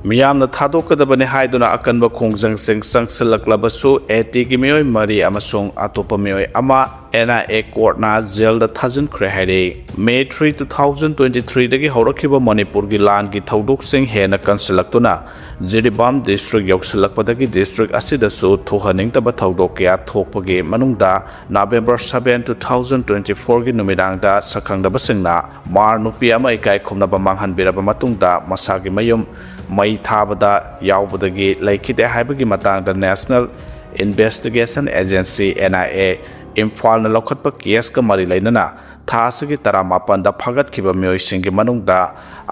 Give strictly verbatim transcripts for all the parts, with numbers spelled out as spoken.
ꯃꯤꯌꯥꯝꯅ ꯊꯥꯗꯣꯛꯀꯗꯕꯅꯤ ꯍꯥꯏꯗꯨꯅ ꯑꯀꯟꯕ ꯈꯣꯡꯖꯪꯁꯤꯡ ꯆꯪꯁꯤꯜꯂꯛꯂꯕꯁꯨ, ꯑꯦ ꯇꯤꯒꯤ ꯃꯤꯑꯣꯏ ꯃꯔꯤ ꯑꯃꯁꯨꯡ ꯑꯇꯣꯞꯄ ꯃꯤꯑꯣꯏ ꯑꯃ ꯑꯦꯟ ꯑꯥꯏ ꯑꯦ ꯀꯣꯔꯠꯅ ꯖꯦꯜꯗ ꯊꯥꯖꯤꯟꯈ꯭ꯔꯦ ꯍꯥꯏꯔꯤ꯫ May three, two thousand twenty ꯊ꯭ꯔꯤꯗꯒꯤ ꯍꯧꯔꯛꯈꯤꯕ ꯃꯅꯤꯄꯨꯔꯒꯤ ꯂꯥꯟꯒꯤ ꯊꯧꯗꯣꯛꯁꯤꯡ ꯍꯦꯟꯅ ꯀꯟꯁꯤꯜꯂꯛꯇꯨꯅ, ꯖꯤꯔꯤꯕꯥꯝ ꯗꯤꯁꯇ꯭ꯔꯤꯛ ꯌꯧꯁꯤꯜꯂꯛꯄꯗꯒꯤ ꯗꯤꯁꯇ꯭ꯔꯤꯛ ꯑꯁꯤꯗꯁꯨ ꯊꯣꯛꯍꯟꯅꯤꯡꯗꯕ ꯊꯧꯗꯣꯛ ꯀꯌꯥ ꯊꯣꯛꯄꯒꯤ ꯃꯅꯨꯡꯗ, November seven, two thousand twenty ꯐꯣꯔꯒꯤ ꯅꯨꯃꯤꯗꯥꯡꯗ ꯁꯛꯈꯪꯗꯕꯁꯤꯡꯅ ꯃꯥꯔ ꯅꯨꯄꯤ ꯑꯃ ꯏꯀꯥꯏ ꯈꯨꯝꯅꯕ ꯃꯥꯡꯍꯟꯕꯤꯔꯕ ꯃꯇꯨꯡꯗ, ꯃꯁꯥꯒꯤ ꯃꯌꯨꯝ ꯃꯩ ꯊꯥꯕꯗ ꯌꯥꯎꯕꯗꯒꯤ ꯂꯩꯈꯤꯗꯦ ꯍꯥꯏꯕꯒꯤ ꯃꯇꯥꯡꯗ National Investigation Agency, N I A, ꯏꯝꯐꯥꯜꯅ ꯂꯧꯈꯠꯄ ꯀꯦꯁꯀ ꯃꯔꯤ ꯂꯩꯅꯅ ꯊꯥ ꯑꯁꯤꯒꯤ ꯇꯔꯥꯃꯥꯄꯟꯗ ꯐꯥꯒꯠꯈꯤꯕ ꯃꯤꯑꯣꯏꯁꯤꯡꯒꯤ ꯃꯅꯨꯡꯗ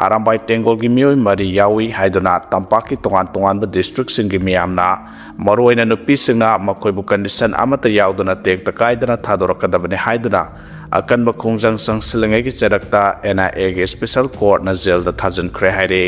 ꯑꯔꯥꯝꯕꯥꯏ ꯇꯦꯡꯒꯣꯜꯒꯤ ꯃꯤꯑꯣꯏ ꯃꯔꯤ ꯌꯥꯎꯏ ꯍꯥꯏꯗꯨꯅ ꯇꯝꯄꯥꯛꯀꯤ ꯇꯣꯉꯥꯟ ꯇꯣꯉꯥꯟꯕ ꯗꯤꯁꯇ꯭ꯔꯤꯛꯁꯤꯡꯒꯤ ꯃꯤꯌꯥꯝꯅ, ꯃꯔꯨꯑꯣꯏꯅ ꯅꯨꯄꯤꯁꯤꯡꯅ ꯃꯈꯣꯏꯕꯨ ꯀꯟꯗꯤꯁꯟ ꯑꯃꯠꯇ ꯌꯥꯎꯗꯅ ꯇꯦꯛꯇ ꯀꯥꯏꯗꯅ ꯊꯥꯗꯣꯔꯛꯀꯗꯕꯅꯤ ꯍꯥꯏꯗꯨꯅ ꯑꯀꯟꯕ ꯈꯣꯡꯖꯪ ꯆꯪꯁꯤꯜꯂꯤꯉꯩꯒꯤ ꯆꯔꯛꯇ N I A ꯒꯤ ꯏꯁꯄꯤꯁꯦꯜ ꯀꯣꯔꯠꯅ ꯖꯦꯜꯗ ꯊꯥꯖꯤꯟꯈ꯭ꯔꯦ ꯍꯥꯏꯔꯤ꯫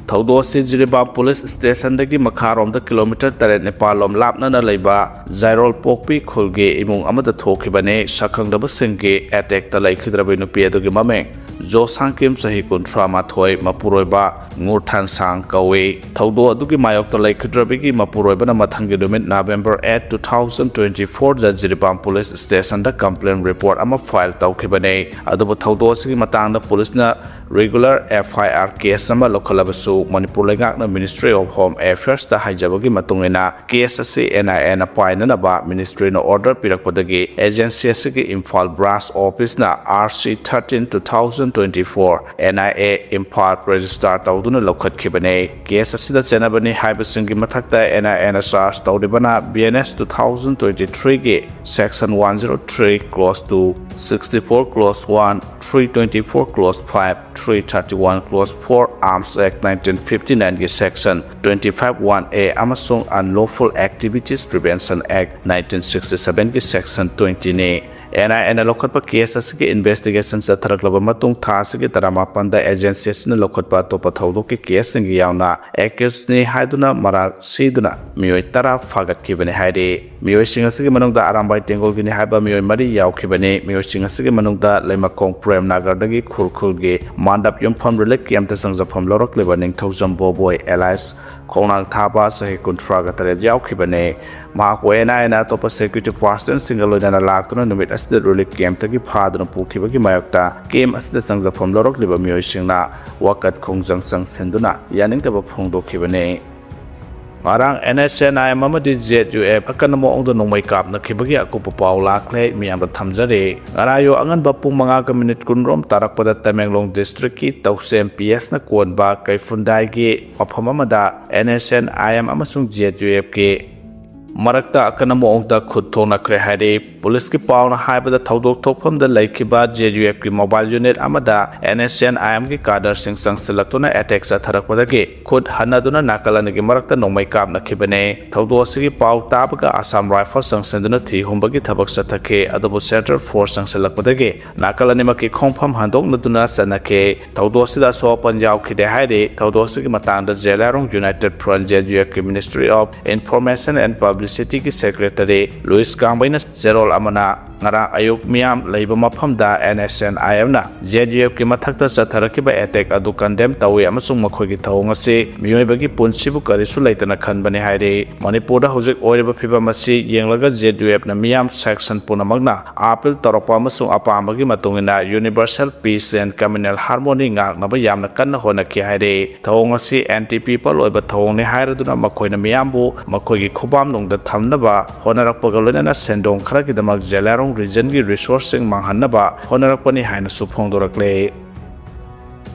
ꯊꯧꯗꯣꯛ ꯑꯁꯤ ꯖꯤꯔꯤꯕꯥꯝ ꯄꯨꯂꯤꯁ ꯁ꯭ꯇꯦꯁꯟꯗꯒꯤ ꯃꯈꯥꯔꯣꯝꯗ ꯀꯤꯂꯣꯃꯤꯇꯔ ꯇꯔꯦꯠ ꯅꯤꯄꯥꯜ ꯂꯣꯝ ꯂꯥꯞꯅꯅ ꯂꯩꯕ ꯖꯥꯏꯔꯣꯜ ꯄꯣꯛꯄꯤ ꯈꯨꯜꯒꯤ ꯏꯃꯨꯡ ꯑꯃꯗ ꯊꯣꯛꯈꯤꯕꯅꯤ꯫ ꯁꯛꯈꯪꯗꯕꯁꯤꯡꯒꯤ ꯑꯦꯇꯦꯛꯇ ꯂꯩꯈꯤꯗ꯭ꯔꯕ ꯅꯨꯄꯤ ꯑꯗꯨꯒꯤ ꯃꯃꯤꯡ ꯖꯣꯁꯥꯡꯀꯤꯝ, ꯆꯍꯤ ꯀꯨꯟꯊ꯭ꯔꯥ ꯃꯥꯊꯣꯏ, ꯃꯄꯨꯔꯣꯏꯕ ꯉꯨꯔꯊꯥꯟꯁꯥꯡ ꯀꯧꯏ꯫ ꯊꯧꯗꯣꯛ ꯑꯗꯨꯒꯤ ꯃꯥꯌꯣꯛꯇ ꯂꯩꯈꯤꯗ꯭ꯔꯕꯤꯒꯤ ꯃꯄꯨꯔꯣꯏꯕꯅ ꯃꯊꯪꯒꯤ ꯅꯨꯃꯤꯠ, November eight, two thousand twenty fohrꯗ ꯖꯤꯔꯤꯕꯥꯝ ꯄꯨꯂꯤꯁ ꯁ꯭ꯇꯦꯁꯟꯗ complaint report ꯑꯃ file ꯇꯧꯈꯤꯕꯅꯤ꯫ ꯑꯗꯨꯕꯨ ꯊꯧꯗꯣꯛ ꯑꯁꯤꯒꯤ ꯃꯇꯥꯡꯗ ꯄꯨꯂꯤꯁꯅ regular F I R case ꯑꯃ ꯂꯧꯈꯠꯂꯕꯁꯨ, ꯃꯅꯤꯄꯨꯔ ꯂꯩꯉꯥꯛꯅ Ministry of Home Affairsꯇ ꯍꯥꯏꯖꯕꯒꯤ ꯃꯇꯨꯡ ꯏꯟꯅ, case ꯑꯁꯤ N I Aꯅ ꯄꯥꯏꯅꯅꯕ ministryꯅ order ꯄꯤꯔꯛꯄꯗꯒꯤ, agency ꯑꯁꯤꯒꯤ Imphal branch officeꯅ R C thirteen two thousand twenty-four N I A Imphal register ꯇꯧꯗꯨꯅ ꯂꯧꯈꯠꯈꯤꯕꯅꯤ꯫ Case ꯑꯁꯤꯗ ꯆꯦꯟꯅꯕꯅꯤ ꯍꯥꯏꯕꯁꯤꯡꯒꯤ ꯃꯊꯛꯇ N I Aꯅ charge ꯇꯧꯔꯤꯕꯅ B N S two thousand twenty-threeꯒꯤ section one zero three clause two, sixty-four clause one, three twenty-four clause five, three thirty-one clause four, Arms Act nineteen fifty-nineꯒꯤ section twenty-five one A ꯑꯃꯁꯨꯡ Unlawful Activities Prevention Act nineteen sixty-sevenꯒꯤ section twentyꯅꯤ꯫ N I ꯑꯦꯅ ꯂꯧꯈꯠꯄ case ꯑꯁꯤꯒꯤ investigation ꯆꯠꯊꯔꯛꯂꯕ ꯃꯇꯨꯡ, ꯊꯥ ꯑꯁꯤꯒꯤ ꯇꯔꯥꯃꯥꯄꯟꯗ agency ꯑꯁꯤꯅ ꯂꯧꯈꯠꯄ ꯑꯇꯣꯞꯄ ꯊꯧꯗꯣꯛꯀꯤ ꯀꯦꯁꯁꯤꯡꯒꯤ ꯌꯥꯎꯅ ꯑꯦꯀ꯭ꯌꯨꯁꯅꯤ ꯍꯥꯏꯗꯨꯅ ꯃꯔꯥꯜ ꯁꯤꯗꯨꯅ ꯃꯤꯑꯣꯏ ꯇꯔꯥ ꯐꯥꯒꯠꯈꯤꯕꯅꯤ ꯍꯥꯏꯔꯤ꯫ ꯃꯤꯑꯣꯏꯁꯤꯡ ꯑꯁꯤꯒꯤ ꯃꯅꯨꯡꯗ ꯑꯔꯥꯝꯕꯥꯏ ꯇꯦꯡꯒꯣꯜꯒꯤꯅꯤ ꯍꯥꯏꯕ ꯃꯤꯑꯣꯏ ꯃꯔꯤ ꯌꯥꯎꯈꯤꯕꯅꯤ꯫ ꯃꯤꯑꯣꯏꯁꯤꯡ ꯑꯁꯤꯒꯤ ꯃꯅꯨꯡꯗ ꯂꯩꯃꯈꯣꯡ ꯄ꯭ꯔꯦꯝ ꯅꯥꯒꯔꯗꯒꯤ ꯈꯨꯔꯈꯨꯜꯒꯤ ꯃꯥꯟꯗꯞ ꯌꯨꯝꯐꯝ ꯔꯤꯂꯤꯐ ꯀꯦꯝꯞꯇ ꯆꯪꯖꯐꯝ ꯂꯧꯔꯛꯂꯤꯕ ꯅꯤꯡꯊꯧꯖꯝ ꯕꯣꯕꯣꯏ alias ꯈꯣꯡꯅꯥꯡ ꯊꯥꯕ, ꯆꯍꯤ ꯀꯨꯟꯊ꯭ꯔꯥꯒ ꯇꯔꯦꯠ ꯌꯥꯎꯈꯤꯕꯅꯤ꯫ ꯃꯍꯥꯛꯄꯨ ꯑꯦꯟ ꯑꯥꯏ ꯑꯦꯅ ꯑꯇꯣꯞꯄ ꯁꯦꯀ꯭ꯌꯨꯔꯤꯇꯤ ꯄꯥꯔꯁꯟꯁꯤꯡꯒ ꯂꯣꯏꯅꯅ ꯂꯥꯛꯇꯨꯅ ꯅꯨꯃꯤꯠ ꯑꯁꯤꯗ ꯔꯤꯂꯤꯐ ꯀꯦꯝꯞꯇꯒꯤ ꯐꯥꯗꯨꯅ ꯄꯨꯈꯤꯕꯒꯤ ꯃꯥꯌꯣꯛꯇ ꯀꯦꯝꯞ ꯑꯁꯤꯗ ꯆꯪꯖꯐꯝ ꯂꯧꯔꯛꯂꯤꯕ ꯃꯤꯑꯣꯏꯁꯤꯡꯅ ꯋꯥꯀꯠ ꯈꯣꯡꯖꯪ ꯆꯪꯁꯤꯟꯗꯨꯅ ꯌꯥꯅꯤꯡꯗꯕ ꯐꯣꯡꯗꯣꯛꯈꯤꯕꯅꯤ꯫ ꯉꯔꯥꯡ N S N I M ꯑꯃꯗꯤ ꯖꯦ ꯌꯨ ꯑꯦꯐ ꯑꯀꯟꯕ ꯃꯑꯣꯡꯗ ꯅꯣꯡꯃꯩ ꯀꯥꯞꯅꯈꯤꯕꯒꯤ ꯑꯀꯨꯞꯄ ꯄꯥꯎ ꯂꯥꯛꯂꯦ꯫ ꯃꯤꯌꯥꯝꯗ ꯊꯝꯖꯔꯤ꯫ ꯉꯔꯥꯡ ꯑꯌꯨꯛ ꯑꯉꯟꯕ ꯄꯨꯡ ꯃꯉꯥꯒ ꯃꯤꯅꯤꯠ ꯀꯨꯟꯔꯣꯝ ꯇꯥꯔꯛꯄꯗ ꯇꯃꯦꯡꯂꯣꯡ ꯗꯤꯁꯇ꯭ꯔꯤꯛꯀꯤ ꯇꯧꯁꯦꯝ ꯄꯤ ꯑꯦꯁꯅ ꯀꯣꯟꯕ ꯀꯩꯐꯨꯟꯗꯥꯏꯒꯤ ꯃꯐꯝ ꯑꯃꯗ N S N I M ꯑꯃꯁꯨꯡ ꯖꯦ ꯌꯨ ꯑꯦꯐꯀꯤ ꯃꯔꯛꯇ ꯑꯀꯟꯕ ꯃꯑꯣꯡꯗ ꯈꯨꯠ ꯊꯣꯛꯅꯈ꯭ꯔꯦ ꯍꯥꯏꯔꯤ꯫ ꯄꯨꯂꯤꯁꯀꯤ ꯄꯥꯎꯅ ꯍꯥꯏꯕꯗ, ꯊꯧꯗꯣꯛ ꯊꯣꯛꯐꯝꯗ ꯂꯩꯈꯤꯕ ꯖꯦ ꯌꯨ ꯑꯦꯐꯀꯤ ꯃꯣꯕꯥꯏꯜ ꯌꯨꯅꯤꯠ ꯑꯃꯗ ꯑꯦꯟ ꯑꯦꯁ ꯑꯦꯟ ꯑꯥꯏ ꯑꯦꯝꯒꯤ ꯀꯥꯗꯔꯁꯤꯡ ꯆꯪꯁꯤꯜꯂꯛꯇꯨꯅ ꯑꯦꯇꯦꯛ ꯆꯠꯊꯔꯛꯄꯗꯒꯤ ꯈꯨꯠ ꯍꯟꯅꯗꯨꯅ ꯅꯥꯀꯜ ꯑꯅꯤꯒꯤ ꯃꯔꯛꯇ ꯅꯣꯡꯃꯩ ꯀꯥꯞꯅꯈꯤꯕꯅꯤ꯫ ꯊꯧꯗꯣꯛ ꯑꯁꯤꯒꯤ ꯄꯥꯎ ꯇꯥꯕꯒ ꯑꯁꯥꯝ ꯔꯥꯏꯐꯜ ꯆꯪꯁꯤꯟꯗꯨꯅ ꯊꯤ ꯍꯨꯝꯕꯒꯤ ꯊꯕꯛ ꯆꯠꯊꯈꯤ, ꯑꯗꯨꯕꯨ ꯁꯦꯟꯇ꯭ꯔꯦꯜ ꯐꯣꯔꯁ ꯆꯪꯁꯤꯜꯂꯛꯄꯗꯒꯤ ꯅꯥꯀꯜ ꯑꯅꯤꯃꯛꯀꯤ ꯈꯣꯡꯐꯝ ꯍꯟꯗꯣꯛꯅꯗꯨꯅ ꯆꯠꯅꯈꯤ꯫ ꯊꯧꯗꯣꯛ ꯑꯁꯤꯗ ꯑꯁꯣꯛ ꯑꯄꯟ ꯌꯥꯎꯈꯤꯗꯦ ꯍꯥꯏꯔꯤ꯫ ꯊꯧꯗꯣꯛ ꯑꯁꯤꯒꯤ ꯃꯇꯥꯡꯗ Zeliangrong united front, J U ꯑꯦꯐꯀꯤ Ministry of Information and Publicityꯒꯤ ꯁꯦꯀ꯭ꯔꯦꯇꯔꯤ ꯂꯨꯏꯁ ꯀꯥꯡꯕꯩꯅ ꯆꯦꯔꯣꯜ ꯑꯃꯅ ꯉꯔꯥꯡ ꯑꯌꯨꯛ ꯃꯤꯌꯥꯝ ꯂꯩꯕ ꯃꯐꯝꯗ ꯑꯦꯟ ꯑꯦꯁ ꯑꯦꯟ ꯑꯥꯏ ꯑꯦꯝꯅ ꯖꯦ ꯌꯨ ꯑꯦꯐꯀꯤ ꯃꯊꯛꯇ ꯆꯠꯊꯔꯛꯈꯤꯕ ꯑꯦꯇꯦꯛ ꯑꯗꯨ ꯀꯟꯗꯦꯝ ꯇꯧꯏ ꯑꯃꯁꯨꯡ ꯃꯈꯣꯏꯒꯤ ꯊꯧꯑꯣꯡ ꯑꯁꯤ ꯃꯤꯑꯣꯏꯕꯒꯤ ꯄꯨꯟꯁꯤꯕꯨ ꯀꯔꯤꯁꯨ ꯂꯩꯇꯅ ꯈꯟꯕꯅꯤ ꯍꯥꯏꯔꯤ꯫ ꯃꯅꯤꯄꯨꯔꯗ ꯍꯧꯖꯤꯛ ꯑꯣꯏꯔꯤꯕ ꯐꯤꯕꯝ ꯑꯁꯤ ꯌꯦꯡꯂꯒ ꯖꯦ ꯌꯨ ꯑꯦꯐꯅ ꯃꯤꯌꯥꯝ ꯁꯦꯛꯁꯟ ꯄꯨꯝꯅꯃꯛꯅ ꯑꯥꯄꯤꯜ ꯇꯧꯔꯛꯄ ꯑꯃꯁꯨꯡ ꯑꯄꯥꯝꯕꯒꯤ ꯃꯇꯨꯡ ꯏꯟꯅ ꯌꯨꯅꯤꯚꯔꯁꯦꯜ ꯄꯤꯁ ꯑꯦꯟ ꯀꯝꯃ꯭ꯌꯨꯅꯦꯜ ꯍꯥꯔꯃꯣꯅꯤ ꯉꯥꯛꯅꯕ ꯌꯥꯝꯅ ꯀꯟꯅ ꯍꯣꯠꯅꯈꯤ ꯍꯥꯏꯔꯤ꯫ ꯊꯧꯑꯣꯡ ꯑꯁꯤ ꯑꯦꯟꯇꯤ ꯄꯤꯄꯜ ꯑꯣꯏꯕ ꯊꯧꯑꯣꯡꯅꯤ ꯍꯥꯏꯔꯗꯨꯅ ꯃꯈꯣꯏꯅ ꯃꯤꯌꯥꯝꯕꯨ ꯃꯈꯣꯏꯒꯤ ꯈꯨꯕꯥꯝꯅꯨꯡꯗ ꯊꯝꯅꯕ ꯍꯣꯠꯅꯔꯛꯄꯒ ꯂꯣꯏꯅꯅ ꯁꯦꯟꯗꯣꯡ ꯈꯔꯒꯤꯗꯃꯛ ꯖꯦꯂꯤꯌꯥꯡꯔꯣꯡ ꯔꯤꯖꯟꯒꯤ ꯔꯤꯁꯣꯔꯁꯁꯤꯡ ꯃꯥꯡꯍꯟꯅꯕ ꯍꯣꯠꯅꯔꯛꯄꯅꯤ ꯍꯥꯏꯅꯁꯨ ꯐꯣꯡꯗꯣꯔꯛꯂꯦ꯫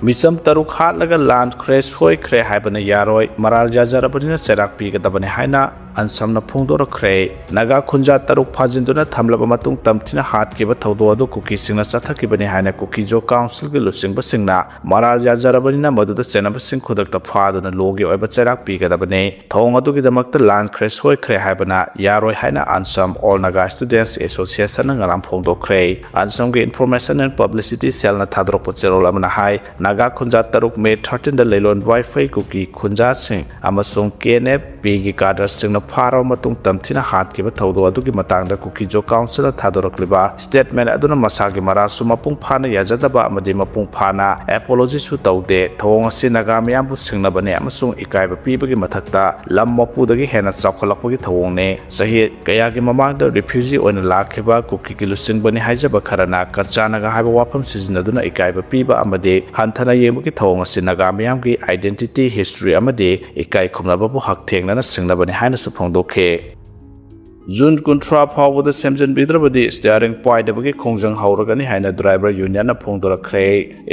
ꯃꯤꯆꯝ ꯇꯔꯨꯛ ꯍꯥꯠꯂꯒ ꯂꯥꯟꯈ꯭ꯔꯦ, ꯁꯣꯏꯈ꯭ꯔꯦ ꯍꯥꯏꯕꯅ ꯌꯥꯔꯣꯏ, ꯃꯔꯥꯜ ꯌꯥꯖꯔꯕꯅꯤꯅ ꯆꯩꯔꯥꯛ ꯄꯤꯒꯗꯕꯅꯤ ꯍꯥꯏꯅ ꯑꯟꯁꯝꯅ ꯐꯣꯡꯗꯣꯔꯛꯈ꯭ꯔꯦ꯫ ꯅꯥꯒꯥ ꯈꯨꯟꯖꯥ ꯇꯔꯨꯛ ꯐꯥꯖꯤꯟꯗꯨꯅ ꯊꯝꯂꯕ ꯃꯇꯨꯡ ꯇꯝꯊꯤꯅ ꯍꯥꯠꯈꯤꯕ ꯊꯧꯗꯣꯛ ꯑꯗꯨ ꯀꯨꯀꯤꯁꯤꯡꯅ ꯆꯠꯊꯈꯤꯕꯅꯤ ꯍꯥꯏꯅ ꯀꯨꯀꯤ ꯖꯣ ꯀꯥꯎꯟꯁꯤꯜꯒꯤ ꯂꯨꯆꯤꯡꯕꯁꯤꯡꯅ ꯃꯔꯥꯜ ꯌꯥꯖꯔꯕꯅꯤꯅ ꯃꯗꯨꯗ ꯆꯦꯟꯅꯕꯁꯤꯡ ꯈꯨꯗꯛꯇ ꯐꯥꯗꯨꯅ ꯂꯣꯒꯤ ꯑꯣꯏꯕ ꯆꯩꯔꯥꯛ ꯄꯤꯒꯗꯕꯅꯤ꯫ ꯊꯧꯑꯣꯡ ꯑꯗꯨꯒꯤꯗꯃꯛꯇ ꯂꯥꯟꯈ꯭ꯔꯦ, ꯁꯣꯏꯈ꯭ꯔꯦ ꯍꯥꯏꯕꯅ ꯌꯥꯔꯣꯏ ꯍꯥꯏꯅ ꯑꯟꯁꯝ ꯑꯣꯜ ꯅꯥꯒꯥ ꯁ꯭ꯇꯨꯗꯦꯟꯠꯁ ꯑꯦꯁꯣꯁꯤꯌꯦꯁꯟꯅ ꯉꯔꯥꯡ ꯐꯣꯡꯗꯣꯛꯈ꯭ꯔꯦ꯫ ꯑꯟꯁꯝꯒꯤ ꯏꯟꯐꯣꯔꯃꯦꯁꯟ ꯑꯦꯟ ꯄꯕ꯭ꯂꯤꯁꯤꯇꯤ ꯁꯦꯜꯅ ꯊꯥꯗꯣꯔꯛꯄ ꯆꯦꯔꯣꯜ ꯑꯃꯅ ꯍꯥꯏ, ꯅꯥꯒꯥ ꯈꯨꯟꯖꯥ ꯇꯔꯨꯛ ꯃꯦ ꯊꯥꯔꯇꯤꯟꯗ ꯂꯩꯂꯣꯟ ꯋꯥꯏꯐꯩ ꯀꯨꯀꯤ ꯈꯨꯟꯖꯥꯁꯤꯡ ꯑꯃꯁꯨꯡ ꯀꯦ ꯑꯦꯟ ꯑꯦꯐ ꯄꯤꯒꯤ ꯀꯥꯗꯔꯁꯤꯡꯅ ꯐꯥꯔꯕ ꯃꯇꯨꯡ ꯇꯝꯊꯤꯅ ꯍꯥꯠꯈꯤꯕ ꯊꯧꯗꯣꯛ ꯑꯗꯨꯒꯤ ꯃꯇꯥꯡꯗ ꯀꯨꯀꯤ ꯖꯣ ꯀꯥꯎꯟꯁꯤꯜꯅ ꯊꯥꯗꯣꯔꯛꯂꯤꯕ ꯁ꯭ꯇꯦꯠꯃꯦꯟ ꯑꯗꯨꯅ ꯃꯁꯥꯒꯤ ꯃꯔꯥꯜꯁꯨ ꯃꯄꯨꯡ ꯐꯥꯅ ꯌꯥꯖꯗꯕ ꯑꯃꯗꯤ ꯃꯄꯨꯡ ꯐꯥꯅ ꯑꯦꯄꯣꯂꯣꯖꯤꯁꯨ ꯇꯧꯗꯦ꯫ ꯊꯧꯑꯣꯡ ꯑꯁꯤ ꯅꯥꯒꯥ ꯃꯤꯌꯥꯝꯕꯨ ꯁꯤꯡꯅꯕꯅꯤ ꯑꯃꯁꯨꯡ ꯏꯀꯥꯏꯕ ꯄꯤꯕꯒꯤ ꯃꯊꯛꯇ ꯂꯝ ꯃꯄꯨꯗꯒꯤ ꯍꯦꯟꯅ ꯆꯥꯎꯈꯠꯂꯛꯄꯒꯤ ꯊꯧꯑꯣꯡꯅꯤ꯫ ꯆꯍꯤ ꯀꯌꯥꯒꯤ ꯃꯃꯥꯡꯗ ꯔꯤꯐ꯭ꯌꯨꯖꯤ ꯑꯣꯏꯅ ꯂꯥꯛꯈꯤꯕ ꯀꯨꯀꯤꯒꯤ ꯂꯨꯆꯤꯡꯕꯅꯤ ꯍꯥꯏꯖꯕ ꯈꯔꯅ ꯀꯆꯥ ꯅꯥꯒꯥ ꯍꯥꯏꯕ ꯋꯥꯐꯝ ꯁꯤꯖꯤꯟꯅꯗꯨꯅ ꯏꯀꯥꯏꯕ ꯄꯤꯕ ꯑꯃꯗꯤ ꯍꯟꯊꯅ ꯌꯦꯡꯕꯒꯤ ꯊꯧꯑꯣꯡ ꯑꯁꯤ ꯅꯥꯒꯥ ꯃꯤꯌꯥꯝꯒꯤ ꯑꯥꯏꯗꯦꯟꯇꯤꯇꯤ, ꯍꯤꯁꯇ꯭ꯔꯤ ꯑꯃꯗꯤ ꯏꯀꯥꯏ ꯈꯨꯝꯅꯕꯕꯨ ꯍꯛꯊꯦꯡꯅꯅ ꯁꯤꯡꯅꯕꯅꯤ ꯍꯥꯏꯅꯁꯨ ꯐꯣꯡꯗꯣꯛꯈꯤ꯫ ꯖꯨꯟ ꯀꯨꯟꯊ꯭ꯔꯥ ꯐꯥꯎꯕꯗ ꯁꯦꯝꯖꯤꯟꯕꯤꯗ꯭ꯔꯕꯗꯤ ꯁ꯭ꯇꯤꯌꯥꯔꯤꯡ ꯄꯥꯏꯗꯕꯒꯤ ꯈꯣꯡꯖꯪ ꯍꯧꯔꯒꯅꯤ ꯍꯥꯏꯅ ꯗ꯭ꯔꯥꯏꯚꯔ ꯌꯨꯅꯤꯌꯟꯅ ꯐꯣꯡꯗꯣꯔꯛꯈ꯭ꯔꯦ꯫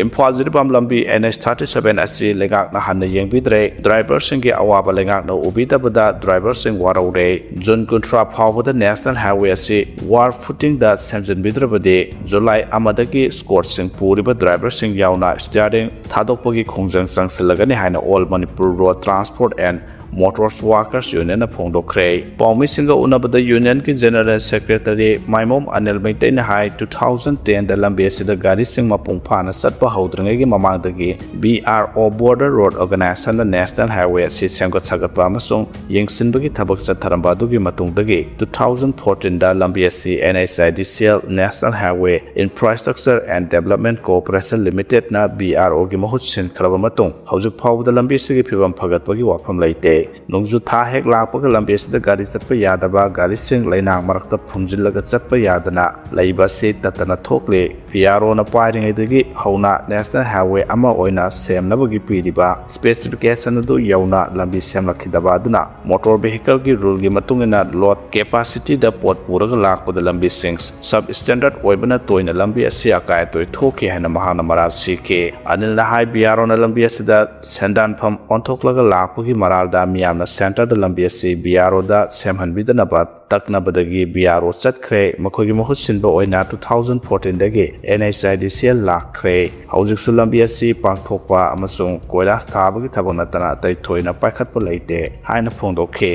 ꯏꯝꯐꯥꯜ ꯖꯤꯔꯤꯕꯥꯝ ꯂꯝꯕꯤ ꯑꯦꯟ ꯑꯩꯆ ꯊꯥꯔꯇꯤ ꯁꯚꯦꯟ ꯑꯁꯤ ꯂꯩꯉꯥꯛꯅ ꯍꯟꯅ ꯌꯦꯡꯕꯤꯗ꯭ꯔꯦ꯫ ꯗ꯭ꯔꯥꯏꯚꯔꯁꯤꯡꯒꯤ ꯑꯋꯥꯕ ꯂꯩꯉꯥꯛꯅ ꯎꯕꯤꯗꯕꯗ ꯗ꯭ꯔꯥꯏꯚꯔꯁꯤꯡ ꯋꯥꯔꯧꯔꯦ꯫ ꯖꯨꯟ ꯀꯨꯟꯊ꯭ꯔꯥ ꯐꯥꯎꯕꯗ ꯅꯦꯁꯅꯦꯜ ꯍꯥꯏꯋꯦ ꯑꯁꯤ ꯋꯥꯔ ꯐꯨꯇꯤꯡꯗ ꯁꯦꯝꯖꯤꯟꯕꯤꯗ꯭ꯔꯕꯗꯤ ꯖꯨꯂꯥꯏ ꯑꯃꯗꯒꯤ ꯁ꯭ꯀꯣꯠꯁꯤꯡ ꯄꯨꯔꯤꯕ ꯗ꯭ꯔꯥꯏꯚꯔꯁꯤꯡ ꯌꯥꯎꯅ ꯁ꯭ꯇꯤꯌꯥꯔꯤꯡ ꯊꯥꯗꯣꯛꯄꯒꯤ ꯈꯣꯡꯖꯪ ꯆꯪꯁꯤꯜꯂꯒꯅꯤ ꯍꯥꯏꯅ all Manipur road transport and motors workers ꯌꯨꯅꯤꯌꯟꯅ ꯐꯣꯡꯗꯣꯛꯈ꯭ꯔꯦ꯫ ꯄꯥꯎꯃꯤꯁꯤꯡꯒ ꯎꯅꯕꯗ ꯌꯨꯅꯤꯌꯟꯒꯤ ꯖꯦꯅꯔꯦꯜ ꯁꯦꯀ꯭ꯔꯦꯇꯔꯤ ꯃꯥꯏꯃꯣꯝ ꯑꯅꯤꯜ ꯃꯩꯇꯩꯅ ꯍꯥꯏ, ꯇꯨ ꯊꯥꯎꯖꯟ ꯇꯦꯟꯗ ꯂꯝꯕꯤ ꯑꯁꯤꯗ ꯒꯥꯔꯤꯁꯤꯡ ꯃꯄꯨꯡ ꯐꯥꯅ ꯆꯠꯄ ꯍꯧꯗ꯭ꯔꯤꯉꯩꯒꯤ ꯃꯃꯥꯡꯗꯒꯤ B R O border road ꯑꯣꯔꯒꯅꯥꯏꯖꯦꯁꯟꯅ ꯅꯦꯁꯅꯦꯜ ꯍꯥꯏꯋꯦ ꯑꯁꯤ ꯁꯦꯝꯒꯠ ꯁꯥꯒꯠꯄ ꯑꯃꯁꯨꯡ ꯌꯦꯡꯁꯤꯟꯕꯒꯤ ꯊꯕꯛ ꯆꯠꯊꯔꯝꯕ ꯑꯗꯨꯒꯤ ꯃꯇꯨꯡꯗꯒꯤ ꯇꯨ ꯊꯥꯎꯖꯟ ꯐꯣꯔꯇꯤꯟꯗ ꯂꯝꯕꯤ ꯑꯁꯤ and H I D C L national highway infrastructure and development cooperation ꯂꯤꯃꯤꯇꯦꯗꯅ ꯕꯤ ꯑꯥꯔ ꯑꯣꯒꯤ ꯃꯍꯨꯠ ꯁꯤꯟꯈ꯭ꯔꯕ ꯃꯇꯨꯡ ꯍꯧꯖꯤꯛ ꯐꯥꯎꯕꯗ ꯂꯝꯕꯤ ꯑꯁꯤꯒꯤ ꯐꯤꯕꯝ ꯐꯒꯠꯄꯒꯤ ꯋꯥꯐꯝ ꯂꯩꯇꯦ꯫ ꯅꯣꯡꯖꯨ ꯊꯥ ꯍꯦꯛ ꯂꯥꯛꯄꯒ ꯂꯝꯕꯤ ꯑꯁꯤꯗ ꯒꯥꯔꯤ ꯆꯠꯄ ꯌꯥꯗꯕ, ꯒꯥꯔꯤꯁꯤꯡ ꯂꯩꯅꯥꯡ ꯃꯔꯛꯇ ꯐꯨꯝꯖꯤꯜꯂꯒ ꯆꯠꯄ ꯌꯥꯗꯅ ꯂꯩꯕ ꯑꯁꯤ ꯇꯠꯇꯅ ꯊꯣꯛꯂꯤ꯫ ꯕꯤ ꯑꯥꯔ ꯑꯣꯅ ꯄꯥꯏꯔꯤꯉꯩꯗꯒꯤ ꯍꯧꯅ ꯅꯦꯁꯅꯦꯜ ꯍꯥꯏꯋꯦ ꯑꯃ ꯑꯣꯏꯅ ꯁꯦꯝꯅꯕꯒꯤ ꯄꯤꯔꯤꯕ ꯁ꯭ꯄꯦꯁꯤꯐꯤꯀꯦꯁꯟ ꯑꯗꯨ ꯌꯧꯅ ꯂꯝꯕꯤ ꯁꯦꯝꯂꯛꯈꯤꯗꯕ ꯑꯗꯨꯅ ꯃꯣꯇꯣꯔ ꯚꯦꯍꯤꯀꯜꯒꯤ ꯔꯨꯜꯒꯤ ꯃꯇꯨꯡ ꯏꯟꯅ ꯂꯣꯗ ꯀꯦꯄꯥꯁꯤꯇꯤꯗ ꯄꯣꯠ ꯄꯨꯔꯒ ꯂꯥꯛꯄꯗ ꯂꯝꯕꯤꯁꯤꯡ ꯁꯕ ꯁ꯭ꯇꯦꯟꯗꯔꯗ ꯑꯣꯏꯕꯅ ꯇꯣꯏꯅ ꯂꯝꯕꯤ ꯑꯁꯤ ꯑꯀꯥꯏ ꯑꯇꯣꯏ ꯊꯣꯛꯈꯤ ꯍꯥꯏꯅ ꯃꯍꯥꯛꯅ ꯃꯔꯥꯜ ꯁꯤꯈꯤ꯫ ꯑꯅꯤꯜꯅ ꯍꯥꯏ, ꯕꯤ ꯑꯥꯔ ꯑꯣꯅ ꯂꯝꯕꯤ ꯑꯁꯤꯗ ꯁꯦꯟꯗꯥꯟꯐꯝ ꯑꯣꯟꯊꯣꯛꯂꯒ ꯂꯥꯛꯄꯒꯤ ꯃꯔꯥꯜꯗ ꯃꯤꯌꯥꯝꯅ ꯁꯦꯟꯇꯔꯗ ꯂꯝꯕꯤ ꯑꯁꯤ ꯕꯤ ꯑꯥꯔ ꯑꯣꯗ ꯁꯦꯝꯍꯟꯕꯤꯗꯅꯕ ꯇꯛꯅꯕꯗꯒꯤ ꯕꯤ ꯑꯥꯔ ꯑꯣ ꯆꯠꯈ꯭ꯔꯦ꯫ ꯃꯈꯣꯏꯒꯤ ꯃꯍꯨꯠ ꯁꯤꯟꯕ ꯑꯣꯏꯅ ꯇꯨ ꯊꯥꯎꯖꯟ ꯐꯣꯔꯇꯤꯟꯗꯒꯤ N H I D C L ꯂꯥꯛꯈ꯭ꯔꯦ꯫ ꯍꯧꯖꯤꯛꯁꯨ ꯂꯝꯕꯤ ꯑꯁꯤ ꯄꯥꯡꯊꯣꯛꯄ ꯑꯃꯁꯨꯡ ꯀꯣꯏꯂꯥꯁ ꯊꯥꯕꯒꯤ ꯊꯕꯛ ꯅꯠꯇꯅ ꯑꯇꯩ ꯊꯣꯏꯅ ꯄꯥꯏꯈꯠꯄ ꯂꯩꯇꯦ ꯍꯥꯏꯅ ꯐꯣꯡꯗꯣꯛꯈꯤ꯫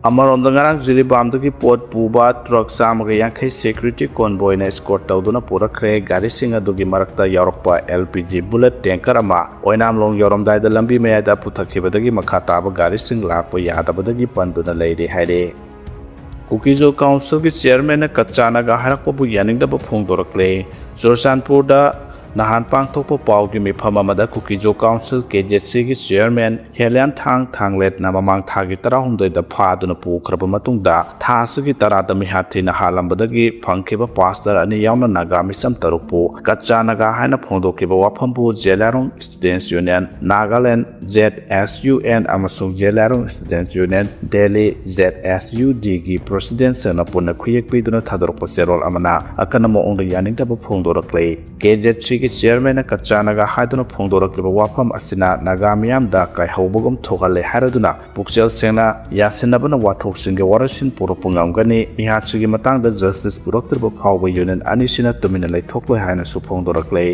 ꯑꯃꯔꯣꯝꯗ, ꯉꯔꯥꯡ ꯖꯤꯔꯤꯕꯥꯝꯗꯒꯤ ꯄꯣꯠ ꯄꯨꯕ ꯇ꯭ꯔꯛ ꯆꯥꯝꯃꯒ ꯌꯥꯡꯈꯩ ꯁꯦꯀ꯭ꯌꯨꯔꯤꯇꯤ ꯀꯣꯟꯕꯣꯏꯅ ꯏꯁꯀꯣꯔꯠ ꯇꯧꯗꯨꯅ ꯄꯨꯔꯛꯈ꯭ꯔꯦ꯫ ꯒꯥꯔꯤꯁꯤꯡ ꯑꯗꯨꯒꯤ ꯃꯔꯛꯇ ꯌꯥꯎꯔꯛꯄ L P G bullet tanker ꯑꯃ ꯑꯣꯏꯅꯥꯝꯂꯣꯡ ꯌꯧꯔꯝꯗꯥꯏꯗ ꯂꯝꯕꯤ ꯃꯌꯥꯏꯗ ꯄꯨꯊꯛꯈꯤꯕꯗꯒꯤ ꯃꯈꯥ ꯇꯥꯕ ꯒꯥꯔꯤꯁꯤꯡ ꯂꯥꯛꯄ ꯌꯥꯗꯕꯗꯒꯤ ꯄꯟꯗꯨꯅ ꯂꯩꯔꯦ ꯍꯥꯏꯔꯦ꯫ ꯀꯨꯀꯤꯖꯣ ꯀꯥꯎꯟꯁꯤꯜꯒꯤ ꯆꯤꯌꯔꯃꯦꯟꯅ ꯀꯆꯥ ꯅꯥꯒꯥ ꯍꯥꯏꯔꯛꯄꯕꯨ ꯌꯥꯅꯤꯡꯗꯕ ꯐꯣꯡꯗꯣꯔꯛꯂꯦ꯫ ꯆꯨꯔꯆꯥꯟꯄꯨꯔꯗ ꯅꯍꯥꯟ ꯄꯥꯡꯊꯣꯛꯄ ꯄꯥꯎꯒꯤ ꯃꯤꯐꯝ ꯑꯃꯗ ꯀꯨꯀꯤꯖꯣ ꯀꯥꯎꯟꯁꯤꯜ, ꯀꯦ ꯖꯦ ꯁꯤꯒꯤ ꯆꯤꯌꯔꯃꯦꯟ ꯍꯦꯂꯤꯌꯥꯟꯊꯥꯡ ꯊꯥꯡꯂꯦꯠꯅ ꯃꯃꯥꯡ ꯊꯥꯒꯤ ꯇꯔꯥꯍꯨꯝꯗꯣꯏꯗ ꯐꯥꯗꯨꯅ ꯄꯨꯈ꯭ꯔꯕ ꯃꯇꯨꯡꯗ, ꯊꯥ ꯑꯁꯤꯒꯤ ꯇꯔꯥꯗ ꯃꯤꯍꯥꯠ ꯊꯤꯅ ꯍꯥꯠꯂꯝꯕꯗꯒꯤ ꯐꯪꯈꯤꯕ ꯄꯥꯁꯇꯔ ꯑꯅꯤ ꯌꯥꯎꯅ ꯅꯥꯒꯥ ꯃꯤꯆꯝ ꯇꯔꯨꯛꯄꯨ ꯀꯆꯥ ꯅꯥꯒꯥ ꯍꯥꯏꯅ ꯐꯣꯡꯗꯣꯛꯈꯤꯕ ꯋꯥꯐꯝꯕꯨ Zeliangrong students union, Nagaland Z S U N ꯑꯃꯁꯨꯡ Zeliangrong students union, Delhi Z S U ꯗꯤꯒꯤ ꯄ꯭ꯔꯦꯁꯤꯗꯦꯟꯠꯁꯤꯡꯅ ꯄꯨꯟꯅ ꯈꯨꯌꯦꯛ ꯄꯤꯗꯨꯅ ꯊꯥꯗꯣꯔꯛꯄ ꯆꯦꯔꯣꯜ ꯑꯃꯅ ꯑꯀꯟꯕ ꯃꯑꯣꯡꯗ ꯌꯥꯅꯤꯡꯗꯕ ꯐꯣꯡꯗꯣꯔꯛꯂꯦ꯫ ꯀꯦ ꯖꯦꯗ ꯁꯤꯒꯤ ꯆꯤꯌꯔꯃꯦꯟꯅ ꯀꯆꯥ ꯅꯥꯒꯥ ꯍꯥꯏꯗꯨꯅ ꯐꯣꯡꯗꯣꯔꯛꯂꯤꯕ ꯋꯥꯐꯝ ꯑꯁꯤꯅ ꯅꯥꯒꯥ ꯃꯤꯌꯥꯝꯗ ꯀꯥꯏꯍꯧꯕꯒꯨꯝ ꯊꯣꯛꯍꯜꯂꯦ ꯍꯥꯏꯔꯗꯨꯅ, ꯄꯨꯛꯆꯦꯜ ꯁꯦꯡꯅ ꯌꯥꯁꯤꯟꯅꯕꯅ ꯋꯥꯊꯣꯛꯁꯤꯡꯒꯤ ꯋꯥꯔꯣꯏꯁꯤꯟ ꯄꯨꯔꯛꯄ ꯉꯝꯒꯅꯤ꯫ ꯃꯤꯍꯥꯠꯁꯤꯒꯤ ꯃꯇꯥꯡꯗ ꯖꯁꯇꯤꯁ ꯄꯨꯔꯛꯇ꯭ꯔꯤꯕ ꯐꯥꯎꯕ ꯌꯨꯅꯤꯌꯟ ꯑꯅꯤꯁꯤꯅ ꯇꯨꯃꯤꯟꯅ ꯂꯩꯊꯣꯛꯂꯣꯏ ꯍꯥꯏꯅꯁꯨ ꯐꯣꯡꯗꯣꯔꯛꯂꯦ꯫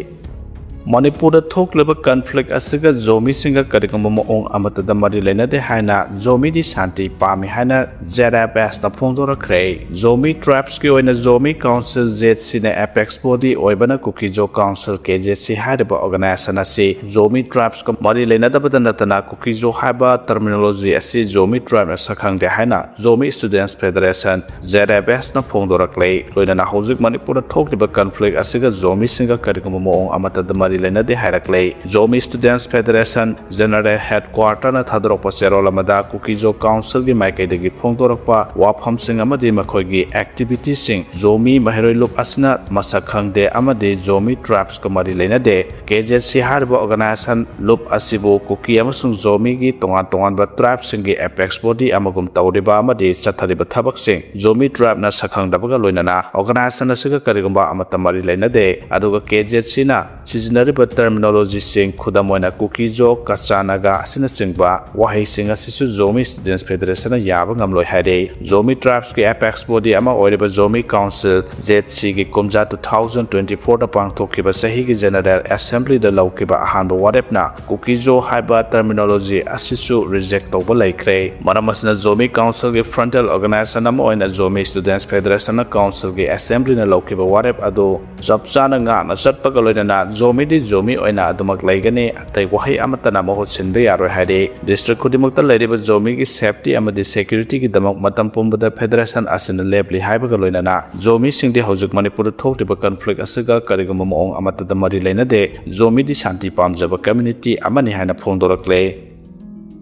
ꯃꯅꯤꯄꯨꯔꯗ ꯊꯣꯛꯂꯤꯕ ꯀꯟꯐ꯭ꯂꯤꯛ ꯑꯁꯤꯒ ꯖꯣꯃꯤꯁꯤꯡꯒ ꯀꯔꯤꯒꯨꯝꯕ ꯃꯑꯣꯡ ꯑꯃꯠꯇꯗ ꯃꯔꯤ ꯂꯩꯅꯗꯦ ꯍꯥꯏꯅ, ꯖꯣꯃꯤꯗꯤ ꯁꯥꯟꯇꯤ ꯄꯥꯝꯃꯤ ꯍꯥꯏꯅ ꯖꯦꯗ ꯑꯦꯐ ꯑꯦꯁꯅ ꯐꯣꯡꯗꯣꯔꯛꯈ꯭ꯔꯦ꯫ ꯖꯣꯃꯤ ꯇ꯭ꯔꯥꯏꯕꯁꯀꯤ ꯑꯣꯏꯅ ꯖꯣꯃꯤ ꯀꯥꯎꯟꯁꯤꯜ, ꯖꯦꯗ ꯁꯤꯅ ꯑꯦꯄꯦꯛꯁ ꯕꯣꯗꯤ ꯑꯣꯏꯕꯅ ꯀꯨꯀꯤꯖꯣ ꯀꯥꯎꯟꯁꯤꯜ, ꯀꯦ ꯖꯦ ꯁꯤ ꯍꯥꯏꯔꯤꯕ ꯑꯣꯔꯒꯅꯥꯏꯖꯦꯁꯟ ꯑꯁꯤ ꯖꯣꯃꯤ ꯇ꯭ꯔꯥꯏꯕꯁꯀ ꯃꯔꯤ ꯂꯩꯅꯗꯕꯗ ꯅꯠꯇꯅ ꯀꯨꯀꯤꯖꯣ ꯍꯥꯏꯕ ꯇꯔꯃꯤꯅꯣꯂꯣꯖꯤ ꯑꯁꯤ ꯖꯣꯃꯤ ꯇ꯭ꯔꯥꯏꯕꯅ ꯁꯛꯈꯪꯗꯦ ꯍꯥꯏꯅ ꯖꯣꯃꯤ ꯁ꯭ꯇꯨꯗꯦꯟꯠꯁ ꯐꯦꯗꯔꯦꯁꯟ, ꯖꯦꯗ ꯑꯦꯐ ꯑꯦꯁꯅ ꯐꯣꯡꯗꯣꯔꯛꯂꯦ꯫ ꯂꯣꯏꯅꯅ ꯍꯧꯖꯤꯛ ꯃꯅꯤꯄꯨꯔꯗ ꯊꯣꯛꯂꯤꯕ ꯀꯟꯐ꯭ꯂꯤꯛ ꯑꯁꯤꯒ ꯖꯣꯃꯤꯁꯤꯡꯒ ꯀꯔꯤꯒꯨꯝꯕ ꯃꯑꯣꯡ ꯑꯃꯠꯇꯗ ꯃꯔꯤ ꯂꯩꯅꯗꯦ ꯍꯥꯏꯔꯛꯂꯦ꯫ ꯖꯣꯃꯤ ꯁ꯭ꯇꯨꯗꯦꯟꯠꯁ ꯐꯦꯗꯔꯦꯁꯟ ꯖꯦꯅꯔꯦꯜ ꯍꯦꯗꯀ꯭ꯋꯥꯔꯇꯔꯅ ꯊꯥꯗꯣꯔꯛꯄ ꯆꯦꯔꯣꯜ ꯑꯃꯗ ꯀꯨꯀꯤꯖꯣ ꯀꯥꯎꯟꯁꯤꯜꯒꯤ ꯃꯥꯏꯀꯩꯗꯒꯤ ꯐꯣꯡꯗꯣꯔꯛꯄ ꯋꯥꯐꯝꯁꯤꯡ ꯑꯃꯗꯤ ꯃꯈꯣꯏꯒꯤ ꯑꯦꯛꯇꯤꯚꯤꯇꯤꯁꯤꯡ ꯖꯣꯃꯤ ꯃꯍꯩꯔꯣꯏ ꯂꯨꯞ ꯑꯁꯤꯅ ꯃꯁꯛ ꯈꯪꯗꯦ ꯑꯃꯗꯤ ꯖꯣꯃꯤ ꯇ꯭ꯔꯥꯏꯕꯁꯀ ꯃꯔꯤ ꯂꯩꯅꯗꯦ꯫ ꯀꯦ ꯖꯦ ꯁꯤ ꯍꯥꯏꯔꯤꯕ ꯑꯣꯔꯒꯅꯥꯏꯖꯦꯁꯟ ꯂꯨꯞ ꯑꯁꯤꯕꯨ ꯀꯨꯀꯤ ꯑꯃꯁꯨꯡ ꯖꯣꯃꯤꯒꯤ ꯇꯣꯉꯥꯟ ꯇꯣꯉꯥꯟꯕ ꯇ꯭ꯔꯥꯏꯕꯁꯤꯡꯒꯤ ꯑꯦꯄꯦꯛꯁ ꯕꯣꯗꯤ ꯑꯃꯒꯨꯝ ꯇꯧꯔꯤꯕ ꯑꯃꯗꯤ ꯆꯠꯊꯔꯤꯕ ꯊꯕꯛꯁꯤꯡ ꯖꯣꯃꯤ ꯇ꯭ꯔꯥꯏꯕꯅ ꯁꯛꯈꯪꯗꯕꯒ ꯂꯣꯏꯅꯅ ꯑꯣꯔꯒꯅꯥꯏꯖꯦꯁꯟ ꯑꯁꯤꯒ ꯀꯔꯤꯒꯨꯝꯕ ꯑꯃꯠꯇ ꯃꯔꯤ ꯂꯩꯅꯗꯦ꯫ ꯑꯗꯨꯒ ꯀꯦ ꯖꯦ ꯁꯤꯅ ꯁꯤꯖꯤꯟꯅ ꯍꯥꯏꯔꯤꯕ terminologyꯁꯤꯡ, ꯈꯨꯗꯝ ꯑꯣꯏꯅ ꯀꯨꯀꯤꯖꯣ, ꯀꯆꯥ ꯅꯥꯒꯥ ꯑꯁꯤꯅꯆꯤꯡꯕ ꯋꯥꯍꯩꯁꯤꯡ ꯑꯁꯤꯁꯨ ꯖꯣꯃꯤ Students Federationꯅ ꯌꯥꯕ ꯉꯝꯂꯣꯏ ꯍꯥꯏꯔꯦ꯫ ꯖꯣꯃꯤ tribeꯁꯀꯤ apex body ꯑꯃ ꯑꯣꯏꯔꯤꯕ ꯖꯣꯃꯤ Council, ZCꯒꯤ ꯀꯨꯝꯖꯥ two thousand twenty fourꯗ ꯄꯥꯡꯊꯣꯛꯈꯤꯕ ꯆꯍꯤꯒꯤ General Assemblyꯗ ꯂꯧꯈꯤꯕ ꯑꯍꯥꯟꯕ ꯋꯥꯔꯦꯞꯅ ꯀꯨꯀꯤꯖꯣ ꯍꯥꯏꯕ terminology ꯑꯁꯤꯁꯨ reject ꯇꯧꯕ ꯂꯩꯈ꯭ꯔꯦ꯫ ꯃꯔꯝ ꯑꯁꯤꯅ ꯖꯣꯃꯤ Councilꯒꯤ frontal organization ꯑꯃ ꯑꯣꯏꯅ ꯖꯣꯃꯤ Students Federationꯅ Councilꯒꯤ Assemblyꯅ ꯂꯧꯈꯤꯕ ꯋꯥꯔꯦꯞ ꯑꯗꯨ ꯆꯞ ꯆꯥꯅ ꯉꯥꯛꯅ ꯆꯠꯄꯒ ꯂꯣꯏꯅꯅ ꯖꯣꯃꯤꯗꯤ ꯖꯣꯃꯤ ꯑꯣꯏꯅ ꯑꯗꯨꯃꯛ ꯂꯩꯒꯅꯤ, ꯑꯇꯩ ꯋꯥꯍꯩ ꯑꯃꯠꯇꯅ ꯃꯍꯨꯠ ꯁꯤꯟꯕ ꯌꯥꯔꯣꯏ ꯍꯥꯏꯔꯤ꯫ District ꯈꯨꯗꯤꯡꯃꯛꯇ ꯂꯩꯔꯤꯕ ꯖꯣꯃꯤꯒꯤ safety ꯑꯃꯗꯤ securityꯒꯤꯗꯃꯛ ꯃꯇꯝ ꯄꯨꯝꯕꯗ Federation ꯑꯁꯤꯅ ꯂꯦꯞꯂꯤ ꯍꯥꯏꯕꯒ ꯂꯣꯏꯅꯅ ꯖꯣꯃꯤꯁꯤꯡꯗꯤ ꯍꯧꯖꯤꯛ ꯃꯅꯤꯄꯨꯔꯗ ꯊꯣꯛꯂꯤꯕ conflict ꯑꯁꯤꯒ ꯀꯔꯤꯒꯨꯝꯕ ꯃꯑꯣꯡ ꯑꯃꯠꯇꯗ ꯃꯔꯤ ꯂꯩꯅꯗꯦ꯫ ꯖꯣꯃꯤꯗꯤ ꯁꯥꯟꯇꯤ ꯄꯥꯝꯖꯕ community ꯑꯃꯅꯤ ꯍꯥꯏꯅ ꯐꯣꯡꯗꯣꯔꯛꯂꯦ꯫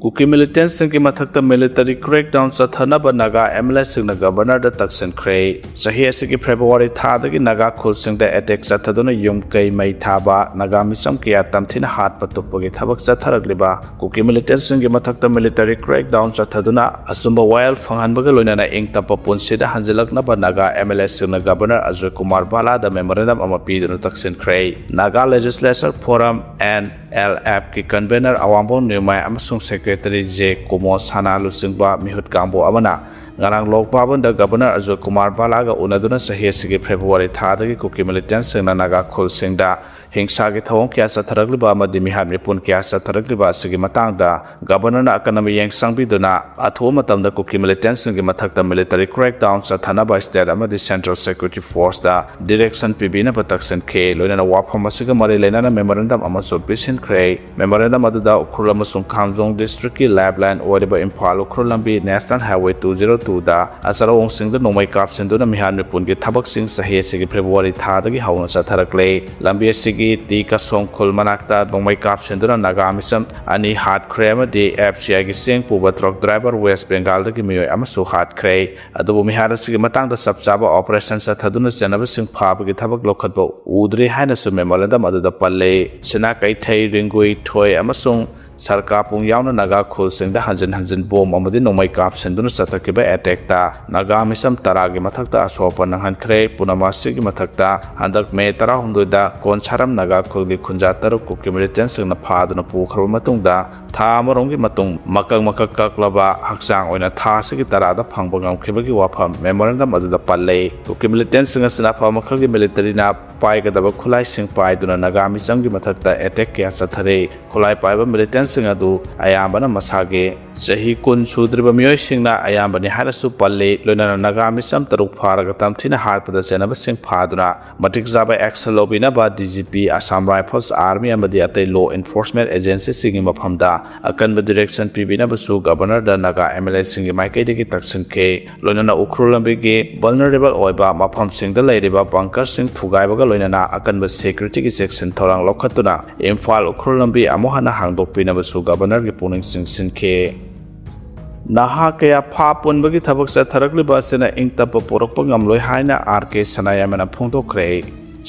ꯀꯨꯀꯤ militantꯁꯤꯡꯒꯤ ꯃꯊꯛꯇ military crackdown ꯆꯠꯊꯅꯕ ꯅꯥꯒꯥ MLAꯁꯤꯡꯅ Governorꯗ ꯇꯛꯁꯤꯟꯈ꯭ꯔꯦ꯫ ꯆꯍꯤ ꯑꯁꯤꯒꯤ February ꯊꯥꯗꯒꯤ ꯅꯥꯒꯥ ꯈꯨꯜꯁꯤꯡꯗ attack ꯆꯠꯊꯗꯨꯅ ꯌꯨꯝ ꯀꯩ ꯃꯩ ꯊꯥꯕ, ꯅꯥꯒꯥ ꯃꯤꯆꯝ ꯀꯌꯥ ꯇꯝꯊꯤꯅ ꯍꯥꯠꯄ ꯇꯨꯞꯄꯒꯤ ꯊꯕꯛ ꯆꯠꯊꯔꯛꯂꯤꯕ ꯀꯨꯀꯤ militantꯁꯤꯡꯒꯤ ꯃꯊꯛꯇ military crackdown ꯆꯠꯊꯗꯨꯅ ꯑꯆꯨꯝꯕ ꯋꯥꯌꯦꯜ ꯐꯪꯍꯟꯕꯒ ꯂꯣꯏꯅꯅ ꯏꯪ ꯇꯞꯄ ꯄꯨꯟꯁꯤꯗ ꯍꯟꯖꯤꯜꯂꯛꯅꯕ ꯅꯥꯒꯥ MLAꯁꯤꯡꯅ Governor ꯑꯖꯣꯏ ꯀꯨꯃꯥꯔ ꯚꯥꯂꯥꯗ memorandum ꯑꯃ ꯄꯤꯗꯨꯅ ꯇꯛꯁꯤꯟꯈ꯭ꯔꯦ꯫ Naga Legislature Forum, NLFꯀꯤ convener ꯑꯋꯥꯡꯕꯝ ꯅ꯭ꯌꯨꯃꯥꯏ ꯑꯃꯁꯨꯡ secretary ꯖꯦ ꯀꯨꯃꯣ ꯁꯅꯥ ꯂꯨꯆꯤꯡꯕ ꯃꯤꯍꯨꯠ ꯀꯥꯡꯕꯨ ꯑꯃꯅ ꯉꯔꯥꯡ ꯂꯣꯛ ꯚꯕꯟꯗ Governor ꯑꯖꯣꯏ ꯀꯨꯃꯥꯔ ꯚꯥꯂꯥꯒ ꯎꯅꯗꯨꯅ ꯆꯍꯤ ꯑꯁꯤꯒꯤ February ꯊꯥꯗꯒꯤ ꯀꯨꯀꯤ militantꯁꯤꯡꯅ ꯅꯥꯒꯥ ꯈꯨꯜꯁꯤꯡꯗ ꯍꯤꯡꯁꯥꯒꯤ ꯊꯧꯑꯣꯡ ꯀꯌꯥ ꯆꯠꯊꯔꯛꯂꯤꯕ ꯑꯃꯗꯤ ꯃꯤꯍꯥꯠ ꯃꯤꯄꯨꯟ ꯀꯌꯥ ꯆꯠꯊꯔꯛꯂꯤꯕ ꯑꯁꯤꯒꯤ ꯃꯇꯥꯡꯗ Governor ꯑꯀꯟꯕ ꯃꯤꯠꯌꯦꯡ ꯆꯪꯕꯤꯗꯨꯅ ꯑꯊꯨꯕ ꯃꯇꯝꯗ ꯀꯨꯀꯤ militantꯁꯤꯡꯒꯤ ꯃꯊꯛꯇ military crackdown ꯆꯠꯊꯅꯕ state ꯑꯃꯗꯤ central security forceꯇ direction ꯄꯤꯕꯤꯅꯕ ꯇꯛꯁꯤꯟꯈꯤ꯫ ꯂꯣꯏꯅꯅ ꯋꯥꯐꯝ ꯑꯁꯤꯒ ꯃꯔꯤ ꯂꯩꯅꯅ memorandum ꯑꯃꯁꯨ ꯄꯤꯁꯤꯟꯈ꯭ꯔꯦ꯫ Memorandum ꯑꯗꯨꯗ ꯎꯈ꯭ꯔꯨꯜ ꯑꯃꯁꯨꯡ ꯈꯥꯝꯖꯣꯡ districtꯀꯤ lifeline ꯑꯣꯏꯔꯤꯕ ꯏꯝꯐꯥꯜ ꯎꯈ꯭ꯔꯨꯜ ꯂꯝꯕꯤ National Highway two zero twoꯗ ꯑꯆꯔꯧꯑꯣꯡꯁꯤꯡꯗ ꯅꯣꯡꯃꯩ ꯀꯥꯞꯁꯤꯟꯗꯨꯅ ꯃꯤꯍꯥꯠ ꯃꯤꯄꯨꯟꯒꯤ ꯊꯕꯛꯁꯤꯡ ꯆꯍꯤ ꯑꯁꯤꯒꯤ February ꯊꯥꯗꯒꯤ ꯍꯧꯅ ꯆꯠꯊꯔꯛꯂꯦ꯫ ꯂꯝꯕꯤ ꯑꯁꯤꯒꯤ ꯇꯤ ꯀꯁꯣꯡ ꯈꯨꯜ ꯃꯅꯥꯛꯇ ꯅꯣꯡꯃꯩ ꯀꯥꯞꯁꯤꯟꯗꯨꯅ ꯅꯥꯒꯥ ꯃꯤꯆꯝ ꯑꯅꯤ ꯍꯥꯠꯈ꯭ꯔꯦ ꯑꯃꯗꯤ F C Iꯒꯤ ꯆꯦꯡ ꯄꯨꯕ truck driver West Bengalꯗꯒꯤ ꯃꯤꯑꯣꯏ ꯑꯃꯁꯨ ꯍꯥꯠꯈ꯭ꯔꯦ꯫ ꯑꯗꯨꯕꯨ ꯃꯤꯍꯥꯠ ꯑꯁꯤꯒꯤ ꯃꯇꯥꯡꯗ ꯆꯞ ꯆꯥꯕ operation ꯆꯠꯊꯗꯨꯅ ꯆꯦꯟꯅꯕꯁꯤꯡ ꯐꯥꯕꯒꯤ ꯊꯕꯛ ꯂꯧꯈꯠꯄ ꯎꯗ꯭ꯔꯤ ꯍꯥꯏꯅꯁꯨ memorandum ꯑꯗꯨꯗ ꯄꯜꯂꯤ꯫ ꯁꯤꯅꯥ ꯀꯩꯊꯩ, ꯔꯤꯡꯒꯨꯏ, ꯊꯣꯏ ꯑꯃꯁꯨꯡ ꯁꯔꯀꯥꯔ ꯄꯨꯡ ꯌꯥꯎꯅ ꯅꯥꯒꯥ ꯈꯨꯜꯁꯤꯡꯗ ꯍꯟꯖꯤꯟ ꯍꯟꯖꯤꯟ ꯕꯣꯝ ꯑꯃꯗꯤ ꯅꯣꯡꯃꯩ ꯀꯥꯞꯁꯤꯟꯗꯨꯅ ꯆꯠꯊꯈꯤꯕ ꯑꯦꯇꯦꯛꯇ ꯅꯥꯒꯥ ꯃꯤꯆꯝ ꯇꯔꯥꯒꯤ ꯃꯊꯛꯇ ꯑꯁꯣꯛ ꯑꯄꯟ ꯅꯪꯍꯟꯈ꯭ꯔꯦ꯫ ꯄꯨꯝꯅꯃꯛ ꯑꯁꯤꯒꯤ ꯃꯊꯛꯇ ꯍꯟꯗꯛ ꯃꯦ ꯇꯔꯥꯍꯨꯝꯗꯣꯏꯗ ꯀꯣꯟꯁꯥꯔꯝ ꯅꯥꯒꯥ ꯈꯨꯜꯒꯤ ꯈꯨꯟꯖꯥ ꯇꯔꯨꯛ ꯀꯨꯀꯤ ꯃꯤꯂꯤꯇꯦꯟꯁꯤꯡꯅ ꯐꯥꯗꯨꯅ ꯄꯨꯈ꯭ꯔꯕ ꯃꯇꯨꯡꯗ ꯊꯥ ꯑꯃꯔꯣꯝꯒꯤ ꯃꯇꯨꯡ ꯃꯀꯛ ꯃꯀꯛ ꯀꯛꯂꯕ ꯍꯛꯆꯥꯡ ꯑꯣꯏꯅ ꯊꯥ ꯑꯁꯤꯒꯤ ꯇꯔꯥꯗ ꯐꯪꯕ ꯉꯝꯈꯤꯕꯒꯤ ꯋꯥꯐꯝ ꯃꯦꯃꯣꯔꯦꯟꯗꯝ ꯑꯗꯨꯗ ꯄꯜꯂꯦ꯫ ꯀꯨꯀꯤ ꯃꯤꯂꯤꯇꯦꯟꯁꯤꯡ ꯑꯁꯤꯅ ꯑꯐ ꯃꯈꯜꯒꯤ ꯃꯤꯂꯤꯇꯔꯤꯅ ꯄꯥꯏꯒꯗꯕ ꯈꯨꯠꯂꯥꯏꯁꯤꯡ ꯄꯥꯏꯗꯨꯅ ꯅꯥꯒꯥ ꯃꯤꯆꯝꯒꯤ ꯃꯊꯛꯇ ꯑꯦꯇꯦꯛ ꯀꯌꯥ ꯆꯠꯊꯔꯤ꯫ ꯈꯨꯠꯂꯥꯏ ꯄꯥꯏꯕ ꯃꯤꯂꯤꯇꯦꯟꯁꯤꯡ ꯑꯗꯨ ꯑꯌꯥꯝꯕꯅ ꯃꯁꯥꯒꯤ ꯆꯍꯤ ꯀꯨꯟ ꯁꯨꯗ꯭ꯔꯤꯕ ꯃꯤꯑꯣꯏꯁꯤꯡꯅ ꯑꯌꯥꯝꯕꯅꯤ ꯍꯥꯏꯅꯁꯨ ꯄꯜꯂꯤ꯫ ꯂꯣꯏꯅꯅ ꯅꯥꯒꯥ ꯃꯤꯆꯝ ꯇꯔꯨꯛ ꯐꯥꯔꯒ ꯇꯝꯊꯤꯅ ꯍꯥꯠꯄꯗ ꯆꯦꯟꯅꯕꯁꯤꯡ ꯐꯥꯗꯨꯅ ꯃꯇꯤꯛ ꯆꯥꯕ ꯑꯦꯛꯁꯟ ꯂꯧꯕꯤꯅꯕ D G P, Assam rifles, army ꯑꯃꯗꯤ ꯑꯇꯩ ꯂꯣ ꯏꯟꯐꯣꯔꯁꯃꯦꯟ ꯑꯦꯖꯦꯟꯁꯤꯁꯤꯡꯒꯤ ꯃꯐꯝꯗ ꯑꯀꯟꯕ ꯗꯤꯔꯦꯛꯁꯟ ꯄꯤꯕꯤꯅꯕꯁꯨ ꯒꯕꯔꯅꯔꯗ ꯅꯥꯒꯥ ꯑꯦꯝ ꯑꯦꯜ ꯑꯦꯁꯤꯡꯒꯤ ꯃꯥꯏꯀꯩꯗꯒꯤ ꯇꯛꯁꯤꯟꯈꯤ꯫ ꯂꯣꯏꯅꯅ ꯎꯈ꯭ꯔꯨꯜ ꯂꯝꯕꯤꯒꯤ ꯚꯜꯅꯔꯦꯕꯜ ꯑꯣꯏꯕ ꯃꯐꯝꯁꯤꯡꯗ ꯂꯩꯔꯤꯕ ꯕꯪꯀꯔꯁꯤꯡ ꯊꯨꯒꯥꯏꯕꯒ ꯂꯣꯏꯅꯅ ꯑꯀꯟꯕ ꯁꯦꯀ꯭ꯌꯨꯔꯤꯇꯤꯒꯤ ꯆꯦꯛꯁꯤꯟ ꯊꯧꯔꯥꯡ ꯂꯧꯈꯠꯇꯨꯅ ꯏꯝꯐꯥꯜ ꯎꯈ꯭ꯔꯨꯜ ꯂꯝꯕꯤ ꯑꯃꯨꯛ ꯍꯟꯅ ꯍꯥꯡꯗꯣꯛꯄꯤꯅꯕꯁꯨ ꯒꯕꯔꯅꯔꯒꯤ ꯄꯨꯛꯅꯤꯡ ꯆꯤꯡꯁꯤꯟꯈꯤ꯫ ꯅꯍꯥ ꯀꯌꯥ ꯐꯥ ꯄꯨꯟꯕꯒꯤ ꯊꯕꯛ ꯆꯠꯊꯔꯛꯂꯤꯕ ꯑꯁꯤꯅ ꯏꯪ ꯇꯞꯄ ꯄꯨꯔꯛꯄ ꯉꯝꯂꯣꯏ ꯍꯥꯏꯅ ꯑꯥꯔ ꯀꯦ ꯁꯅꯥꯌꯥꯝꯕꯅ ꯐꯣꯡꯗꯣꯛꯈ꯭ꯔꯦ꯫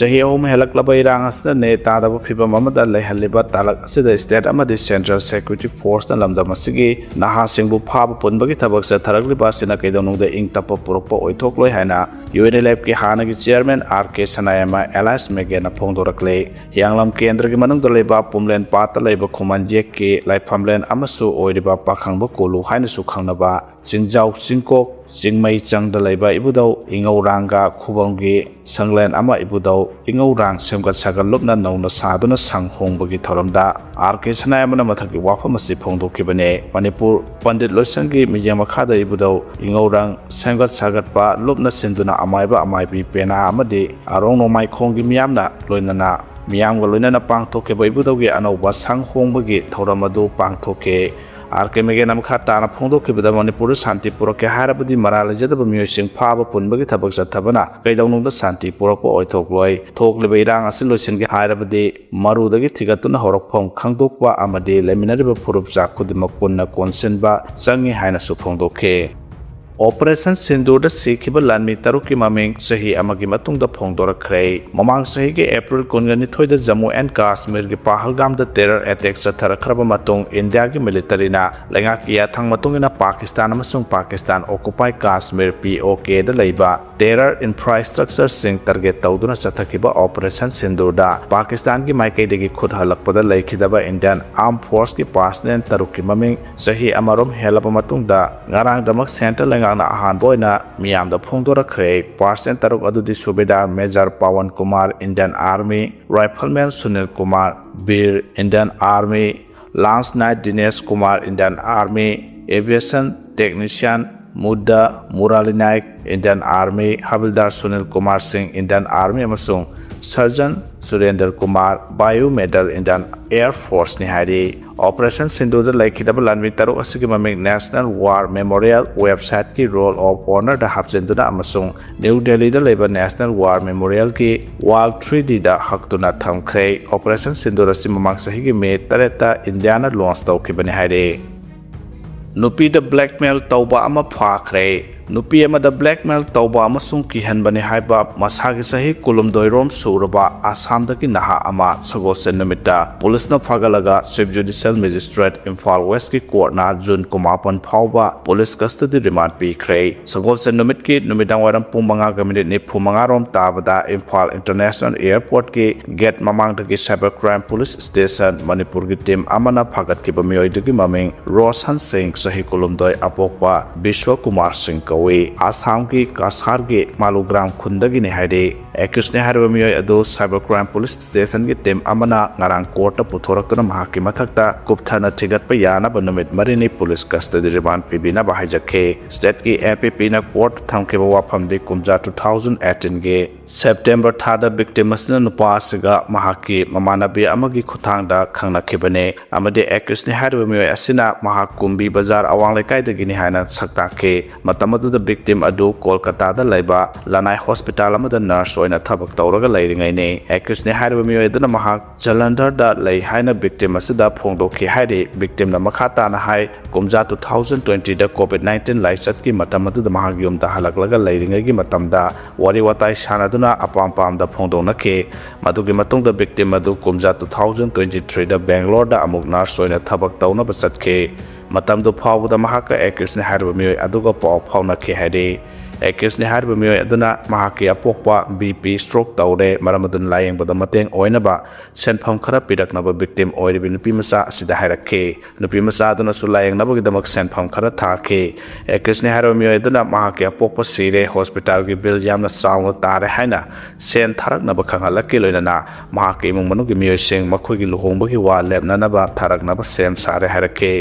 ꯆꯍꯤ ꯑꯍꯨꯝ ꯍꯦꯜꯂꯛꯂꯕ ꯏꯔꯥꯡ ꯑꯁꯤꯅ ꯅꯦ ꯇꯥꯗꯕ ꯐꯤꯕꯝ ꯑꯃꯗ ꯂꯩꯍꯜꯂꯤꯕ ꯇꯥꯂꯛ ꯑꯁꯤꯗ ꯁ꯭ꯇꯦꯠ ꯑꯃꯗꯤ ꯁꯦꯟꯇ꯭ꯔꯦꯜ ꯁꯦꯀ꯭ꯌꯨꯔꯤꯇꯤ ꯐꯣꯔꯁꯅ ꯂꯝꯗꯝ ꯑꯁꯤꯒꯤ ꯅꯍꯥꯁꯤꯡꯕꯨ ꯐꯥꯕ ꯄꯨꯟꯕꯒꯤ ꯊꯕꯛ ꯆꯠꯊꯔꯛꯂꯤꯕ ꯑꯁꯤꯅ ꯀꯩꯗꯧꯅꯨꯡꯗ ꯏꯪ ꯇꯞꯄ ꯄꯨꯔꯛꯄ ꯑꯣꯏꯊꯣꯛꯂꯣꯏ ꯍꯥꯏꯅ ꯌꯨ ꯑꯦꯟ ꯑꯦꯜ ꯑꯦꯐꯀꯤ ꯍꯥꯟꯅꯒꯤ ꯆꯤꯌꯔꯃꯦꯟ ꯑꯥꯔ ꯀꯦ ꯁꯅꯥꯌꯥꯝꯕ ꯑꯦꯂꯥꯏꯁ ꯃꯦꯒꯦꯅ ꯐꯣꯡꯗꯣꯔꯛꯂꯦ꯫ ꯍꯤꯌꯥꯡꯂꯝ ꯀꯦꯟꯗ꯭ꯔꯒꯤ ꯃꯅꯨꯡꯗ ꯂꯩꯕ ꯄꯨꯝꯂꯦꯟ ꯄꯥꯠꯇ ꯂꯩꯕ ꯈꯨꯃꯟ ꯌꯦꯛꯀꯤ ꯂꯥꯏꯐꯝꯂꯦꯟ ꯑꯃꯁꯨ ꯑꯣꯏꯔꯤꯕ ꯄꯥꯈꯪꯕ ꯀꯣꯂꯨ ꯍꯥꯏꯅꯁꯨ ꯈꯪꯅꯕ ꯆꯤꯡꯖꯥꯎ ꯆꯤꯡꯀꯣꯛ ꯆꯤꯡꯃꯩ ꯆꯪꯗ ꯂꯩꯕ ꯏꯕꯨꯙꯧ ꯏꯉꯧꯔꯥꯡꯒ ꯈꯨꯕꯝꯒꯤ ꯁꯪꯂꯦꯟ ꯑꯃ ꯏꯕꯨꯙꯧ ꯏꯉꯧꯔꯥꯡ ꯁꯦꯝꯒꯠ ꯁꯥꯒꯠ ꯂꯨꯞꯅ ꯅꯧꯅ ꯁꯥꯗꯨꯅ ꯁꯪ ꯍꯣꯡꯕꯒꯤ ꯊꯧꯔꯝꯗ ꯑꯥꯔ ꯀꯦ ꯁꯅꯥꯌꯥꯝꯕꯅ ꯃꯊꯛꯀꯤ ꯋꯥꯐꯝ ꯑꯁꯤ ꯐꯣꯡꯗꯣꯛꯈꯤꯕꯅꯤ꯫ ꯃꯅꯤꯄꯨꯔ ꯄꯟꯗꯤꯠ ꯂꯣꯏꯁꯪꯒꯤ ꯃꯤꯠꯌꯦꯡ ꯃꯈꯥꯗ ꯏꯕꯨꯙꯧ ꯏꯉꯧꯔꯥꯡ ꯁꯦꯝꯒꯠ ꯁꯥꯒꯠꯄ ꯂꯨꯞꯅ ꯁꯤꯟꯗꯨꯅ ꯑꯃꯥꯏꯕ ꯑꯃꯥꯏꯕꯤ ꯄꯦꯅꯥ ꯑꯃꯗꯤ ꯑꯔꯣꯡ ꯅꯣꯡꯃꯥꯏꯈꯣꯡꯒꯤ ꯃꯤꯌꯥꯝꯅ ꯂꯣꯏꯅꯅ ꯃꯤꯌꯥꯝꯒ ꯂꯣꯏꯅꯅ ꯄꯥꯡꯊꯣꯛꯈꯤꯕ ꯏꯕꯨꯙꯧꯒꯤ ꯑꯅꯧꯕ ꯁꯪ ꯍꯣꯡꯕꯒꯤ ꯊꯧꯔꯝ ꯑꯗꯨ ꯄꯥꯡꯊꯣꯛꯈꯤ꯫ ꯑꯥꯔ ꯀꯦ ꯃꯦꯒꯦꯅ ꯃꯈꯥ ꯇꯥꯅ ꯐꯣꯡꯗꯣꯛꯈꯤꯕꯗ ꯃꯅꯤꯄꯨꯔꯗ ꯁꯥꯟꯇꯤ ꯄꯨꯔꯛꯀꯦ ꯍꯥꯏꯔꯕꯗꯤ ꯃꯔꯥꯜ ꯂꯩꯖꯗꯕ ꯃꯤꯑꯣꯏꯁꯤꯡ ꯐꯥꯕ ꯄꯨꯟꯕꯒꯤ ꯊꯕꯛ ꯆꯠꯊꯕꯅ ꯀꯩꯗꯧꯅꯨꯡꯗ ꯁꯥꯟꯇꯤ ꯄꯨꯔꯛꯄ ꯑꯣꯏꯊꯣꯛꯂꯣꯏ꯫ ꯊꯣꯛꯂꯤꯕ ꯏꯔꯥꯡ ꯑꯁꯤ ꯂꯣꯏꯁꯤꯟꯒꯦ ꯍꯥꯏꯔꯕꯗꯤ ꯃꯔꯨꯗꯒꯤ ꯊꯤꯒꯠꯇꯨꯅ ꯍꯧꯔꯛꯐꯝ ꯈꯪꯗꯣꯛꯄ ꯑꯃꯗꯤ ꯂꯩꯃꯤꯟꯅꯔꯤꯕ ꯐꯨꯔꯨꯞ ꯆꯥꯛ ꯈꯨꯗꯤꯡꯃꯛ ꯄꯨꯟꯅ ꯀꯣꯟꯁꯤꯟꯕ ꯆꯪꯏ ꯍꯥꯏꯅꯁꯨ ꯐꯣꯡꯗꯣꯛꯈꯤ꯫ ꯑꯣꯄꯔꯦꯁꯟ ꯁꯤꯟꯗꯨꯔꯗ ꯁꯤꯈꯤꯕ ꯂꯥꯟꯃꯤ ꯇꯔꯨꯛꯀꯤ ꯃꯃꯤꯡ ꯆꯍꯤ ꯑꯃꯒꯤ ꯃꯇꯨꯡꯗ ꯐꯣꯡꯗꯣꯔꯛꯈ꯭ꯔꯦ꯫ ꯃꯃꯥꯡ ꯆꯍꯤꯒꯤ ꯑꯦꯄ꯭ꯔꯤꯜ ꯀꯨꯟꯒ ꯅꯤꯊꯣꯏꯗ ꯖꯝꯃꯨ ꯑꯦꯟ ꯀꯥꯁꯃꯤꯔꯒꯤ ꯄꯍꯜꯒꯥꯝꯗ ꯇꯦꯔꯔ ꯑꯦꯇꯦꯛ ꯆꯠꯊꯔꯛꯈ꯭ꯔꯕ ꯃꯇꯨꯡ, ꯏꯟꯗꯤꯌꯥꯒꯤ ꯃꯤꯂꯤꯇꯔꯤꯅ ꯂꯩꯉꯥꯛꯀꯤ ꯌꯥꯊꯪ ꯃꯇꯨꯡ ꯏꯟꯅ ꯄꯥꯀꯤꯁꯇꯥꯟ ꯑꯃꯁꯨꯡ ꯄꯥꯀꯤꯁꯇꯥꯟ ꯑꯣꯀꯨꯄꯥꯏ ꯀꯥꯁꯃꯤꯔ, ꯄꯤ ꯑꯣ ꯀꯦꯗ ꯂꯩꯕ ꯇꯦꯔꯔ ꯏꯟꯐ꯭ꯔꯥꯁ꯭ꯇ꯭ꯔꯛꯆꯔꯁꯤꯡ ꯇꯥꯔꯒꯦꯠ ꯇꯧꯗꯨꯅ ꯆꯠꯊꯈꯤꯕ ꯑꯣꯄꯔꯦꯁꯟ ꯁꯤꯟꯗꯨꯔꯗ ꯄꯥꯀꯤꯁꯇꯥꯟꯒꯤ ꯃꯥꯏꯀꯩꯗꯒꯤ ꯈꯨꯠ ꯍꯜꯂꯛꯄꯗ ꯂꯩꯈꯤꯗꯕ ꯏꯟꯗꯤꯌꯟ ꯑꯥꯔꯝ ꯐꯣꯔꯁꯀꯤ ꯄꯥꯔꯁꯅꯦꯜ ꯇꯔꯨꯛꯀꯤ ꯃꯃꯤꯡ ꯆꯍꯤ ꯑꯃꯔꯣꯝ ꯍꯦꯜꯂꯕ ꯃꯇꯨꯡꯗ ꯉꯔꯥꯡꯗꯃꯛ ꯁꯦꯟꯇ꯭ꯔꯦꯜ ꯂꯩꯉꯥꯛꯅ ꯑꯍꯥꯟꯕ ꯑꯣꯏꯅ ꯃꯤꯌꯥꯝꯗ ꯐꯣꯡꯗꯣꯔꯛꯈ꯭ꯔꯦ꯫ ꯄꯥꯔꯁꯅꯦꯜ ꯇꯔꯨꯛ ꯑꯗꯨꯗꯤ Subedar major Pawan Kumar, Indian army, rifleman Sunil Kumar, Bir, Indian army, lance Naik Dinesh Kumar, Indian army, aviation technician Muda Murali Naik, Indian army, Havildar Sunil Kumar Singh, Indian army, ꯑꯃꯁꯨꯡ sergeant Surendra Kumar, Vayu medal, Indian air ꯐꯣꯔꯁꯅꯤ ꯍꯥꯏꯔꯤ꯫ ꯑꯣꯄꯔꯦꯁꯟ ꯁꯤꯟꯗꯨꯔꯗ ꯂꯩꯈꯤꯗꯕ ꯂꯥꯟꯃꯤ ꯇꯔꯨꯛ ꯑꯁꯤꯒꯤ ꯃꯃꯤꯡ ꯅꯦꯁꯅꯦꯜ ꯋꯥꯔ ꯃꯦꯃꯣꯔꯤꯌꯦꯜ ꯋꯦꯕꯁꯥꯏꯠꯀꯤ ꯔꯣꯜ ꯑꯣꯐ ꯑꯣꯅꯔꯗ ꯍꯥꯞꯆꯤꯟꯗꯨꯅ ꯑꯃꯁꯨꯡ ꯅ꯭ꯌꯨ ꯗꯦꯜꯂꯤꯗ ꯂꯩꯕ ꯅꯦꯁꯅꯦꯜ ꯋꯥꯔ ꯃꯦꯃꯣꯔꯤꯌꯦꯜꯒꯤ ꯋꯥꯜ ꯊ꯭ꯔꯤ ꯗꯤꯗ ꯍꯛꯇꯨꯅ ꯊꯝꯈ꯭ꯔꯦ꯫ ꯑꯣꯄꯔꯦꯁꯟ ꯁꯤꯟꯗꯨꯔ ꯑꯁꯤ ꯃꯃꯥꯡ ꯆꯍꯤꯒꯤ ꯃꯦ ꯇꯔꯦꯠꯇ ꯏꯟꯗꯤꯌꯥꯅ ꯂꯣꯟꯆ ꯇꯧꯈꯤꯕꯅꯤ ꯍꯥꯏꯔꯤ꯫ ꯅꯨꯄꯤꯗ ꯕ꯭ꯂꯦꯛꯃꯦꯜ ꯇꯧꯕ ꯑꯃ ꯐꯥꯈ꯭ꯔꯦ꯫ ꯅꯨꯄꯤ ꯑꯃꯗ ꯕ꯭ꯂꯦꯛꯃꯦꯜ ꯇꯧꯕ ꯑꯃꯁꯨꯡ ꯀꯤꯍꯟꯕꯅꯤ ꯍꯥꯏꯕ ꯃꯁꯥꯒꯤ ꯆꯍꯤ ꯀꯨꯟꯍꯨꯝꯗꯣꯏ ꯔꯣꯝ ꯁꯨꯔꯕ ꯑꯁꯥꯝꯗꯒꯤ ꯅꯍꯥ ꯑꯃ ꯁꯒꯣꯜꯁꯦꯟ ꯅꯨꯃꯤꯠꯇ ꯄꯨꯂꯤꯁꯅ ꯐꯥꯒꯠꯂꯒ ꯆꯤꯐ ꯖꯨꯗꯤꯁꯤꯌꯦꯜ ꯃꯦꯖꯤꯁꯇ꯭ꯔꯦꯠ ꯏꯝꯐꯥꯜ ꯋꯦꯁꯀꯤ ꯀꯣꯔꯠꯅ ꯖꯨꯟ ꯀꯨꯟꯃꯥꯄꯟ ꯐꯥꯎꯕ ꯄꯨꯂꯤꯁ ꯀꯁꯇꯗꯤ ꯔꯤꯃꯥꯟ ꯄꯤꯈ꯭ꯔꯦ꯫ ꯁꯒꯣꯜꯁꯦꯟ ꯅꯨꯃꯤꯠꯀꯤ ꯅꯨꯃꯤꯗꯥꯡ ꯋꯥꯏꯔꯝ ꯄꯨꯡ ꯃꯉꯥꯒ ꯃꯤꯅꯤꯠ ꯅꯤꯐꯨ ꯃꯉꯥ ꯔꯣꯝ ꯇꯥꯕꯗ ꯏꯝꯐꯥꯜ ꯏꯟꯇꯔꯅꯦꯁꯅꯦꯜ ꯑꯦꯌꯔꯄꯣꯔꯠꯀꯤ ꯒꯦꯠ ꯃꯃꯥꯡꯗꯒꯤ ꯁꯥꯏꯕꯔ ꯀ꯭ꯔꯥꯏꯝ ꯄꯨꯂꯤꯁ ꯁ꯭ꯇꯦꯁꯟ ꯃꯅꯤꯄꯨꯔꯒꯤ ꯇꯤꯝ ꯑꯃꯅ ꯐꯥꯒꯠꯈꯤꯕ ꯃꯤꯑꯣꯏꯗꯨꯒꯤ ꯃꯃꯤꯡ ꯔꯣꯁꯟ ꯁꯤꯡ, ꯆꯍꯤ ꯀꯨꯟꯍꯨꯝꯗꯣꯏ, ꯑꯄꯣꯛꯄ ꯕꯤꯁ꯭ꯋ ꯀꯨꯃꯥꯔ ꯁꯤꯡ ꯀꯧꯏ꯫ ꯑꯁꯥꯝꯒꯤ ꯀꯁꯥꯔꯒꯤ ꯃꯥꯂꯨꯒ꯭ꯔꯥꯝ ꯈꯨꯟꯗꯒꯤꯅꯤ ꯍꯥꯏꯔꯤ꯫ ꯑꯦꯀ꯭ꯌꯨꯁꯅꯤ ꯍꯥꯏꯔꯤꯕ ꯃꯤꯑꯣꯏ ꯑꯗꯨ ꯁꯥꯏꯕꯔ ꯀ꯭ꯔꯥꯏꯝ ꯄꯨꯂꯤꯁ ꯁ꯭ꯇꯦꯁꯟꯒꯤ ꯇꯤꯝ ꯑꯃꯅ ꯉꯔꯥꯡ ꯀꯣꯔꯠꯇ ꯄꯨꯊꯣꯔꯛꯇꯨꯅ ꯃꯍꯥꯛꯀꯤ ꯃꯊꯛꯇ ꯀꯨꯞꯊꯅ ꯊꯤꯒꯠꯄ ꯌꯥꯅꯕ ꯅꯨꯃꯤꯠ ꯃꯔꯤꯅꯤ ꯄꯨꯂꯤꯁ ꯀꯁꯇꯗꯤ ꯔꯤꯃꯥꯟ ꯄꯤꯕꯤꯅꯕ ꯍꯥꯏꯖꯈꯤ꯫ ꯁ꯭ꯇꯦꯠꯀꯤ ꯑꯦ ꯄꯤ ꯄꯤꯅ ꯀꯣꯔꯠꯇ ꯊꯝꯈꯤꯕ ꯋꯥꯐꯝꯗꯤ ꯀꯨꯝꯖꯥ ꯇꯨ ꯊꯥꯎꯖꯟ ꯑꯩꯠꯇꯤꯟꯒꯤ ꯁꯦꯞꯇꯦꯝꯕꯔ ꯊꯥꯗ ꯚꯤꯛꯇꯤꯝ ꯑꯁꯤꯅ ꯅꯨꯄꯥ ꯑꯁꯤꯒ ꯃꯍꯥꯛꯀꯤ ꯃꯃꯥꯟꯅꯕꯤ ꯑꯃꯒꯤ ꯈꯨꯠꯊꯥꯡꯗ ꯈꯪꯅꯈꯤꯕꯅꯤ ꯑꯃꯗꯤ ꯑꯦꯀ꯭ꯌꯨꯁꯅꯤ ꯍꯥꯏꯔꯤꯕ ꯃꯤꯑꯣꯏ ꯑꯁꯤꯅ ꯃꯍꯥꯛ ꯀꯨꯝꯕꯤ ꯕꯖꯥꯔ ꯑꯋꯥꯡ ꯂꯩꯀꯥꯏꯗꯒꯤꯅꯤ ꯍꯥꯏꯅ ꯁꯛ ꯇꯥꯛꯈꯤ꯫ ꯃꯇꯝ ꯑꯗꯨꯗ ꯚꯤꯛꯇꯤꯝ ꯑꯗꯨ ꯀꯣꯜꯀꯇꯥꯗ ꯂꯩꯕ ꯂꯅꯥꯏ ꯍꯣꯁꯄꯤꯇꯥꯜ ꯑꯃꯗ ꯅꯔꯁ ꯑꯣꯏꯅ ꯊꯕꯛ ꯇꯧꯔꯒ ꯂꯩꯔꯤꯉꯩꯅꯤ꯫ ꯑꯦꯀ꯭ꯌꯨꯁꯅꯤ ꯍꯥꯏꯔꯤꯕ ꯃꯤꯑꯣꯏ ꯑꯗꯨꯅ ꯃꯍꯥꯛ ꯖꯂꯟꯙꯔꯗ ꯂꯩ ꯍꯥꯏꯅ ꯕꯤꯛꯇꯤꯝ ꯑꯁꯤꯗ ꯐꯣꯡꯗꯣꯛꯈꯤ ꯍꯥꯏꯔꯤ꯫ ꯕꯤꯛꯇꯤꯝꯅ ꯃꯈꯥ ꯇꯥꯅ ꯍꯥꯏ, ꯀꯨꯝꯖꯥ ꯇꯨ ꯊꯥꯎꯖꯟ ꯇ꯭ꯋꯦꯟꯇꯤꯗ ꯀꯣꯚꯤꯗ ꯅꯥꯏꯟꯇꯤꯟ ꯂꯥꯏꯆꯠꯀꯤ ꯃꯇꯝ ꯑꯗꯨꯗ ꯃꯍꯥꯛ ꯌꯨꯝꯗ ꯍꯜꯂꯛꯂꯒ ꯂꯩꯔꯤꯉꯩꯒꯤ ꯃꯇꯝꯗ ꯋꯥꯔꯤ ꯋꯥꯇꯥꯏ ꯁꯥꯟꯅꯗꯨꯅ ꯑꯄꯥꯝ ꯄꯥꯝꯗ ꯐꯣꯡꯗꯣꯛꯅꯈꯤ꯫ ꯃꯗꯨꯒꯤ ꯃꯇꯨꯡꯗ ꯕꯤꯛꯇꯤꯝ ꯑꯗꯨ ꯀꯨꯝꯖꯥ ꯇꯨ ꯊꯥꯎꯖꯟ ꯇ꯭ꯋꯦꯟꯇꯤ ꯊ꯭ꯔꯤꯗ ꯕꯦꯡꯒ꯭ꯂꯣꯔꯗ ꯑꯃꯨꯛ ꯅꯔꯁ ꯑꯣꯏꯅ ꯊꯕꯛ ꯇꯧꯅꯕ ꯆꯠꯈꯤ꯫ ꯃꯇꯝꯗꯨ ꯐꯥꯎꯕꯗ ꯃꯍꯥꯛꯀ ꯑꯦꯀ꯭ꯌꯨꯁꯅꯤ ꯍꯥꯏꯔꯤꯕ ꯃꯤꯑꯣꯏ ꯑꯗꯨꯒ ꯄꯥꯎ ꯐꯥꯎꯅꯈꯤ ꯍꯥꯏꯔꯤ꯫ ꯑꯦꯀ꯭ꯌꯨꯁꯅꯤ ꯍꯥꯏꯔꯤꯕ ꯃꯤꯑꯣꯏ ꯑꯗꯨꯅ ꯃꯍꯥꯛꯀꯤ ꯑꯄꯣꯛꯄ ꯕꯤ ꯄꯤ ꯁ꯭ꯇ꯭ꯔꯣꯛ ꯇꯧꯔꯦ, ꯃꯔꯝ ꯑꯗꯨꯅ ꯂꯥꯌꯦꯡꯕꯗ ꯃꯇꯦꯡ ꯑꯣꯏꯅꯕ ꯁꯦꯟꯐꯝ ꯈꯔ ꯄꯤꯔꯛꯅꯕ ꯕꯤꯛꯇꯤꯝ ꯑꯣꯏꯔꯤꯕ ꯅꯨꯄꯤ ꯃꯆꯥ ꯑꯁꯤꯗ ꯍꯥꯏꯔꯛꯈꯤ꯫ ꯅꯨꯄꯤ ꯃꯆꯥ ꯑꯗꯨꯅꯁꯨ ꯂꯥꯌꯦꯡꯅꯕꯒꯤꯗꯃꯛ ꯁꯦꯟꯐꯝ ꯈꯔ ꯊꯥꯈꯤ꯫ ꯑꯦꯀ꯭ꯌꯨꯁꯅꯤ ꯍꯥꯏꯔꯤꯕ ꯃꯤꯑꯣꯏ ꯑꯗꯨꯅ ꯃꯍꯥꯛꯀꯤ ꯑꯄꯣꯛꯄ ꯁꯤꯔꯦ, ꯍꯣꯁꯄꯤꯇꯥꯜꯒꯤ ꯕꯤꯜ ꯌꯥꯝꯅ ꯆꯥꯎꯅ ꯇꯥꯔꯦ ꯍꯥꯏꯅ ꯁꯦꯟ ꯊꯥꯔꯛꯅꯕ ꯈꯪꯍꯜꯂꯛꯈꯤ꯫ ꯂꯣꯏꯅꯅ ꯃꯍꯥꯛꯀꯤ ꯏꯃꯨꯡ ꯃꯅꯨꯡꯒꯤ ꯃꯤꯑꯣꯏꯁꯤꯡ ꯃꯈꯣꯏꯒꯤ ꯂꯨꯍꯣꯡꯕꯒꯤ ꯋꯥ ꯂꯦꯞꯅꯅꯕ ꯊꯥꯔꯛꯅꯕ ꯁꯦꯝ ꯁꯥꯔꯦ ꯍꯥꯏꯔꯛꯈꯤ꯫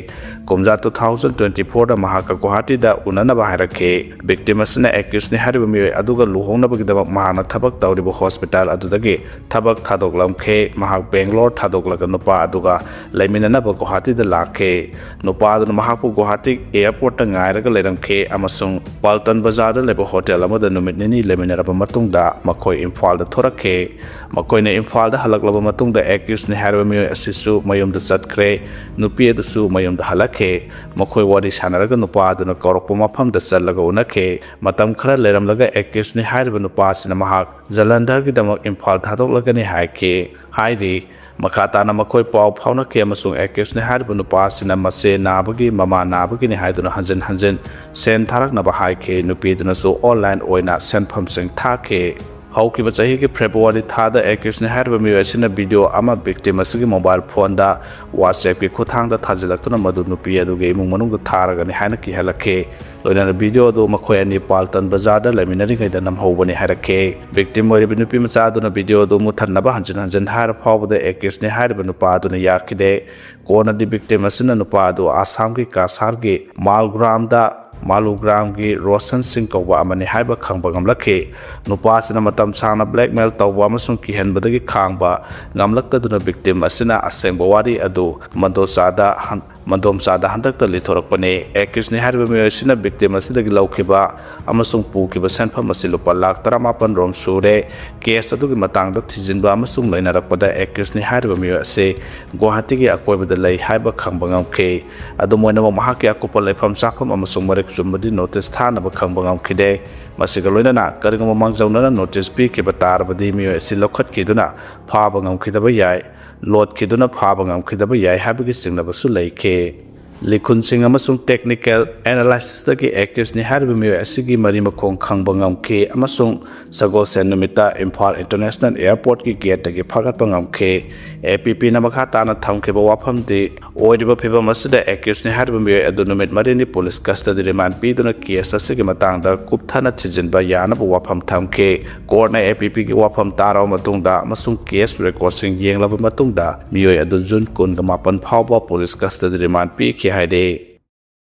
ꯀꯨꯝꯖꯥ ꯇꯨ ꯊꯥꯎꯖꯟ ꯇ꯭ꯋꯦꯟꯇꯤ ꯐꯣꯔꯗ ꯃꯍꯥꯛꯀ ꯒꯨꯋꯥꯍꯥꯇꯤꯗ ꯎꯅꯅꯕ ꯍꯥꯏꯔꯛꯈꯤ꯫ ꯕꯤꯛꯇꯤꯝ ꯑꯁꯤꯅ ꯑꯦꯀ꯭ꯌꯨꯁꯅꯤ ꯍꯥꯏꯔꯤꯕ ꯃꯤꯑꯣꯏ ꯑꯗꯨꯒ ꯂꯨꯍꯣꯡꯅꯕꯒꯤꯗꯃꯛ ꯃꯍꯥꯛꯅ ꯊꯕꯛ ꯇꯧꯔꯤꯕ ꯍꯣꯁꯄꯤꯇꯥꯜ ꯑꯗꯨꯗꯒꯤ ꯊꯕꯛ ꯊꯥꯗꯣꯛꯂꯝꯈꯤ꯫ ꯃꯍꯥꯛ ꯕꯦꯡꯒ꯭ꯂꯣꯔ ꯊꯥꯗꯣꯛꯂꯒ ꯅꯨꯄꯥ ꯑꯗꯨꯒ ꯂꯩꯃꯤꯟꯅꯅꯕ ꯒꯨꯋꯥꯍꯥꯇꯤꯗ ꯂꯥꯛꯈꯤ꯫ ꯅꯨꯄꯥ ꯑꯗꯨꯅ ꯃꯍꯥꯛꯄꯨ ꯒꯨꯋꯥꯍꯥꯇꯤ ꯑꯦꯌꯔꯄꯣꯔꯠꯇ ꯉꯥꯏꯔꯒ ꯂꯩꯔꯝꯈꯤ ꯑꯃꯁꯨꯡ ꯄꯥꯜꯇꯟ ꯕꯖꯥꯔꯗ ꯂꯩꯕ ꯍꯣꯇꯦꯜ ꯑꯃꯗ ꯅꯨꯃꯤꯠ ꯅꯤꯅꯤ ꯂꯩꯃꯤꯟꯅꯔꯕ ꯃꯇꯨꯡꯗ ꯃꯈꯣꯏ ꯏꯝꯐꯥꯜꯗ ꯊꯣꯔꯛꯈꯤ꯫ ꯃꯈꯣꯏꯅ ꯏꯝꯐꯥꯜꯗ ꯍꯜꯂꯛꯂꯕ ꯃꯇꯨꯡꯗ ꯑꯦꯀ꯭ꯌꯨꯁꯅꯤ ꯍꯥꯏꯔꯤꯕ ꯃꯤꯑꯣꯏ ꯑꯁꯤꯁꯨ ꯃꯌꯨꯝꯗ ꯆꯠꯈ꯭ꯔꯦ꯫ ꯅꯨꯄꯤ ꯑꯗꯨꯁꯨ ꯃꯌꯨꯝꯗ ꯍꯜꯂꯛꯈꯤ꯫ ꯃꯈꯣꯏ ꯋꯥꯔꯤ ꯁꯥꯟꯅꯔꯒ ꯅꯨꯄꯥ ꯑꯗꯨꯅ ꯀꯧꯔꯛꯄ ꯃꯐꯝꯗ ꯆꯠꯂꯒ ꯎꯅꯈꯤ꯫ ꯃꯇꯝ ꯈꯔ ꯂꯩꯔꯝꯂꯒ ꯑꯦꯀ꯭ꯌꯨꯁꯅꯤ ꯍꯥꯏꯔꯤꯕ ꯅꯨꯄꯥ ꯑꯁꯤꯅ ꯃꯍꯥꯛ ꯖꯂꯟꯙꯔꯒꯤꯗꯃꯛ ꯏꯝꯐꯥꯜ ꯊꯥꯗꯣꯛꯂꯒꯅꯤ ꯍꯥꯏꯈꯤ ꯍꯥꯏꯔꯤ꯫ ꯃꯈꯥ ꯇꯥꯅ ꯃꯈꯣꯏ ꯄꯥꯎ ꯐꯥꯎꯅꯈꯤ ꯑꯃꯁꯨꯡ ꯑꯦꯀ꯭ꯌꯨꯁꯅꯤ ꯍꯥꯏꯔꯤꯕ ꯅꯨꯄꯥ ꯑꯁꯤꯅ ꯃꯆꯦ ꯅꯥꯕꯒꯤ, ꯃꯃꯥ ꯅꯥꯕꯒꯤꯅꯤ ꯍꯥꯏꯗꯨꯅ ꯍꯟꯖꯤꯟ ꯍꯟꯖꯤꯟ ꯁꯦꯟ ꯊꯥꯔꯛꯅꯕ ꯍꯥꯏꯈꯤ꯫ ꯅꯨꯄꯤꯗꯨꯅꯁꯨ ꯑꯣꯟꯂꯥꯏꯟ ꯑꯣꯏꯅ ꯁꯦꯟꯐꯝꯁꯤꯡ ꯊꯥꯈꯤ꯫ ꯍꯧꯈꯤꯕ ꯆꯍꯤꯒꯤ ꯐꯦꯕ꯭ꯔꯨꯋꯥꯔꯤ ꯊꯥꯗ ꯑꯦꯀ꯭ꯌꯨꯁꯅꯤ ꯍꯥꯏꯔꯤꯕ ꯃꯤꯑꯣꯏ ꯑꯁꯤꯅ ꯚꯤꯗꯤꯑꯣ ꯑꯃ ꯕꯤꯛꯇꯤꯝ ꯑꯁꯤꯒꯤ ꯃꯣꯕꯥꯏꯜ ꯐꯣꯟꯗ WhatsApp-ꯀꯤ ꯈꯨꯠꯊꯥꯡꯗ ꯊꯥꯖꯤꯜꯂꯛꯇꯨꯅ ꯃꯗꯨ ꯅꯨꯄꯤ ꯑꯗꯨꯒꯤ ꯏꯃꯨꯡ ꯃꯅꯨꯡꯗ ꯊꯥꯔꯒꯅꯤ ꯍꯥꯏꯅ ꯀꯤꯍꯜꯂꯛꯈꯤ꯫ ꯂꯣꯏꯅꯅ ꯚꯤꯗꯤꯑꯣ ꯑꯗꯨ ꯃꯈꯣꯏ ꯑꯅꯤ ꯄꯥꯜꯇꯟ ꯕꯖꯥꯔꯗ ꯂꯩꯃꯤꯟꯅꯔꯤꯉꯩꯗ ꯅꯝꯍꯧꯕꯅꯤ ꯍꯥꯏꯔꯛꯈꯤ꯫ ꯕꯤꯛꯇꯤꯝ ꯑꯣꯏꯔꯤꯕ ꯅꯨꯄꯤ ꯃꯆꯥ ꯑꯗꯨꯅ ꯚꯤꯗꯤꯑꯣ ꯑꯗꯨ ꯃꯨꯠꯊꯠꯅꯕ ꯍꯟꯖꯤꯟ ꯍꯟꯖꯤꯟ ꯍꯥꯏꯔ ꯐꯥꯎꯕꯗ ꯑꯦꯀ꯭ꯌꯨꯁꯅꯤ ꯍꯥꯏꯔꯤꯕ ꯅꯨꯄꯥ ꯑꯗꯨꯅ ꯌꯥꯈꯤꯗꯦ꯫ ꯀꯣꯟꯅꯗꯤ ꯕꯤꯛꯇꯤꯝ ꯑꯁꯤꯅ ꯅꯨꯄꯥ ꯑꯗꯨ ꯑꯁꯥꯝꯒꯤ ꯀꯁꯥꯔꯒꯤ ꯃꯥꯜꯒ꯭ꯔꯥꯝꯗ, ꯃꯥꯂꯨꯒ꯭ꯔꯥꯝꯒꯤ ꯔꯣꯁꯟ ꯁꯤꯡ ꯀꯧꯕ ꯑꯃꯅꯤ ꯍꯥꯏꯕ ꯈꯪꯕ ꯉꯝꯂꯛꯈꯤ꯫ ꯅꯨꯄꯥ ꯑꯁꯤꯅ ꯃꯇꯝ ꯁꯥꯡꯅ ꯕ꯭ꯂꯦꯛꯃꯦꯜ ꯇꯧꯕ ꯑꯃꯁꯨꯡ ꯀꯤꯍꯟꯕꯗꯒꯤ ꯈꯥꯡꯕ ꯉꯝꯂꯛꯇꯗꯨꯅ ꯕꯤꯛꯇꯤꯝ ꯑꯁꯤꯅ ꯑꯁꯦꯡꯕ ꯋꯥꯔꯤ ꯑꯗꯨ ꯃꯟꯗꯣꯆꯥꯗ ꯍꯟ-, ꯃꯗꯣꯝꯆꯥꯗ ꯍꯟꯗꯛꯇ ꯂꯤꯊꯣꯔꯛꯄꯅꯤ꯫ ꯑꯦꯀ꯭ꯌꯨꯁꯅꯤ ꯍꯥꯏꯔꯤꯕ ꯃꯤꯑꯣꯏ ꯑꯁꯤꯅ ꯚꯤꯛꯇꯤꯝ ꯑꯁꯤꯗꯒꯤ ꯂꯧꯈꯤꯕ ꯑꯃꯁꯨꯡ ꯄꯨꯈꯤꯕ ꯁꯦꯟꯐꯝ ꯑꯁꯤ ꯂꯨꯄꯥ ꯂꯥꯈ ꯇꯔꯥꯃꯥꯄꯟ ꯔꯣꯝ ꯁꯨꯔꯦ꯫ ꯀꯦꯁ ꯑꯗꯨꯒꯤ ꯃꯇꯥꯡꯗ ꯊꯤꯖꯤꯟꯕ ꯑꯃꯁꯨꯡ ꯅꯩꯅꯔꯛꯄꯗ ꯑꯦꯀ꯭ꯌꯨꯁꯅꯤ ꯍꯥꯏꯔꯤꯕ ꯃꯤꯑꯣꯏ ꯑꯁꯤ ꯒꯨꯋꯥꯍꯥꯇꯤꯒꯤ ꯑꯀꯣꯏꯕꯗ ꯂꯩ ꯍꯥꯏꯕ ꯈꯪꯕ ꯉꯝꯈꯤ꯫ ꯑꯗꯨꯝ ꯑꯣꯏꯅꯃꯛ, ꯃꯍꯥꯛꯀꯤ ꯑꯀꯨꯞꯄ ꯂꯩꯐꯝ ꯆꯥꯐꯝ ꯑꯃꯁꯨꯡ ꯃꯔꯤꯛ ꯆꯨꯝꯕꯗꯤ ꯅꯣꯇꯤꯁ ꯊꯥꯅꯕ ꯈꯪꯕ ꯉꯝꯈꯤꯗꯦ꯫ ꯃꯁꯤꯒ ꯂꯣꯏꯅꯅ, ꯀꯔꯤꯒꯨꯝꯕ ꯃꯥꯡꯖꯧꯅꯅ ꯅꯣꯇꯤꯁ ꯄꯤꯈꯤꯕ ꯇꯥꯔꯕꯗꯤ, ꯃꯤꯑꯣꯏ ꯑꯁꯤ ꯂꯧꯈꯠꯈꯤꯗꯨꯅ ꯐꯥꯕ ꯉꯝꯈꯤꯗꯕ ꯌꯥꯏ, ꯂꯣꯠꯈꯤꯗꯨꯅ ꯐꯥꯕ ꯉꯝꯈꯤꯗꯕ ꯌꯥꯏ ꯍꯥꯏꯕꯒꯤ ꯆꯤꯡꯅꯕꯁꯨ ꯂꯩꯈꯤ꯫ ꯂꯤꯈꯨꯟꯁꯤꯡ ꯑꯃꯁꯨꯡ ꯇꯦꯛꯅꯤꯀꯦꯜ ꯑꯦꯅꯥꯂꯥꯏꯁꯤꯁꯇꯒꯤ ꯑꯦꯀ꯭ꯌꯨꯁꯅꯤ ꯍꯥꯏꯔꯤꯕ ꯃꯤꯑꯣꯏ ꯑꯁꯤꯒꯤ ꯃꯔꯤ ꯃꯈꯣꯡ ꯈꯪꯕ ꯉꯝꯈꯤ ꯑꯃꯁꯨꯡ ꯁꯒꯣꯜꯁꯦꯟ ꯅꯨꯃꯤꯠꯇ ꯏꯝꯐꯥꯜ ꯏꯟꯇꯔꯅꯦꯁꯅꯦꯜ ꯑꯦꯌꯔꯄꯣꯔꯠꯀꯤ ꯒꯦꯠꯇꯒꯤ ꯐꯥꯒꯠꯄ ꯉꯝꯈꯤ꯫ ꯑꯦ ꯄꯤ ꯄꯤꯅ ꯃꯈꯥ ꯇꯥꯅ ꯊꯝꯈꯤꯕ ꯋꯥꯐꯝꯗꯤ, ꯑꯣꯏꯔꯤꯕ ꯐꯤꯚꯝ ꯑꯁꯤꯗ ꯑꯦꯀ꯭ꯌꯨꯁꯅꯤ ꯍꯥꯏꯔꯤꯕ ꯃꯤꯑꯣꯏ ꯑꯗꯨ ꯅꯨꯃꯤꯠ ꯃꯔꯤꯅꯤ ꯄꯨꯂꯤꯁ ꯀꯁꯇꯗꯤ ꯔꯤꯃꯥꯟ ꯄꯤꯗꯨꯅ ꯀꯦꯁ ꯑꯁꯤꯒꯤ ꯃꯇꯥꯡꯗ ꯀꯨꯞꯊꯅ ꯊꯤꯖꯤꯟꯕ ꯌꯥꯅꯕ ꯋꯥꯐꯝ ꯊꯝꯈꯤ꯫ ꯀꯣꯔꯠꯅ ꯑꯦ ꯄꯤ ꯄꯤꯒꯤ ꯋꯥꯐꯝ ꯇꯥꯔꯕ ꯃꯇꯨꯡꯗ ꯑꯃꯁꯨꯡ ꯀꯦꯁ ꯔꯦꯀꯣꯔꯗꯁꯤꯡ ꯌꯦꯡꯂꯕ ꯃꯇꯨꯡꯗ, ꯃꯤꯑꯣꯏ ꯑꯗꯨ ꯖꯨꯟ ꯀꯨꯟꯒ ꯃꯥꯄꯟ ꯐꯥꯎꯕ ꯄꯨꯂꯤꯁ ꯀꯁꯇꯗꯤ ꯔꯤꯃꯥꯟ ꯄꯤꯈꯤ ꯍꯥꯏꯔꯤ꯫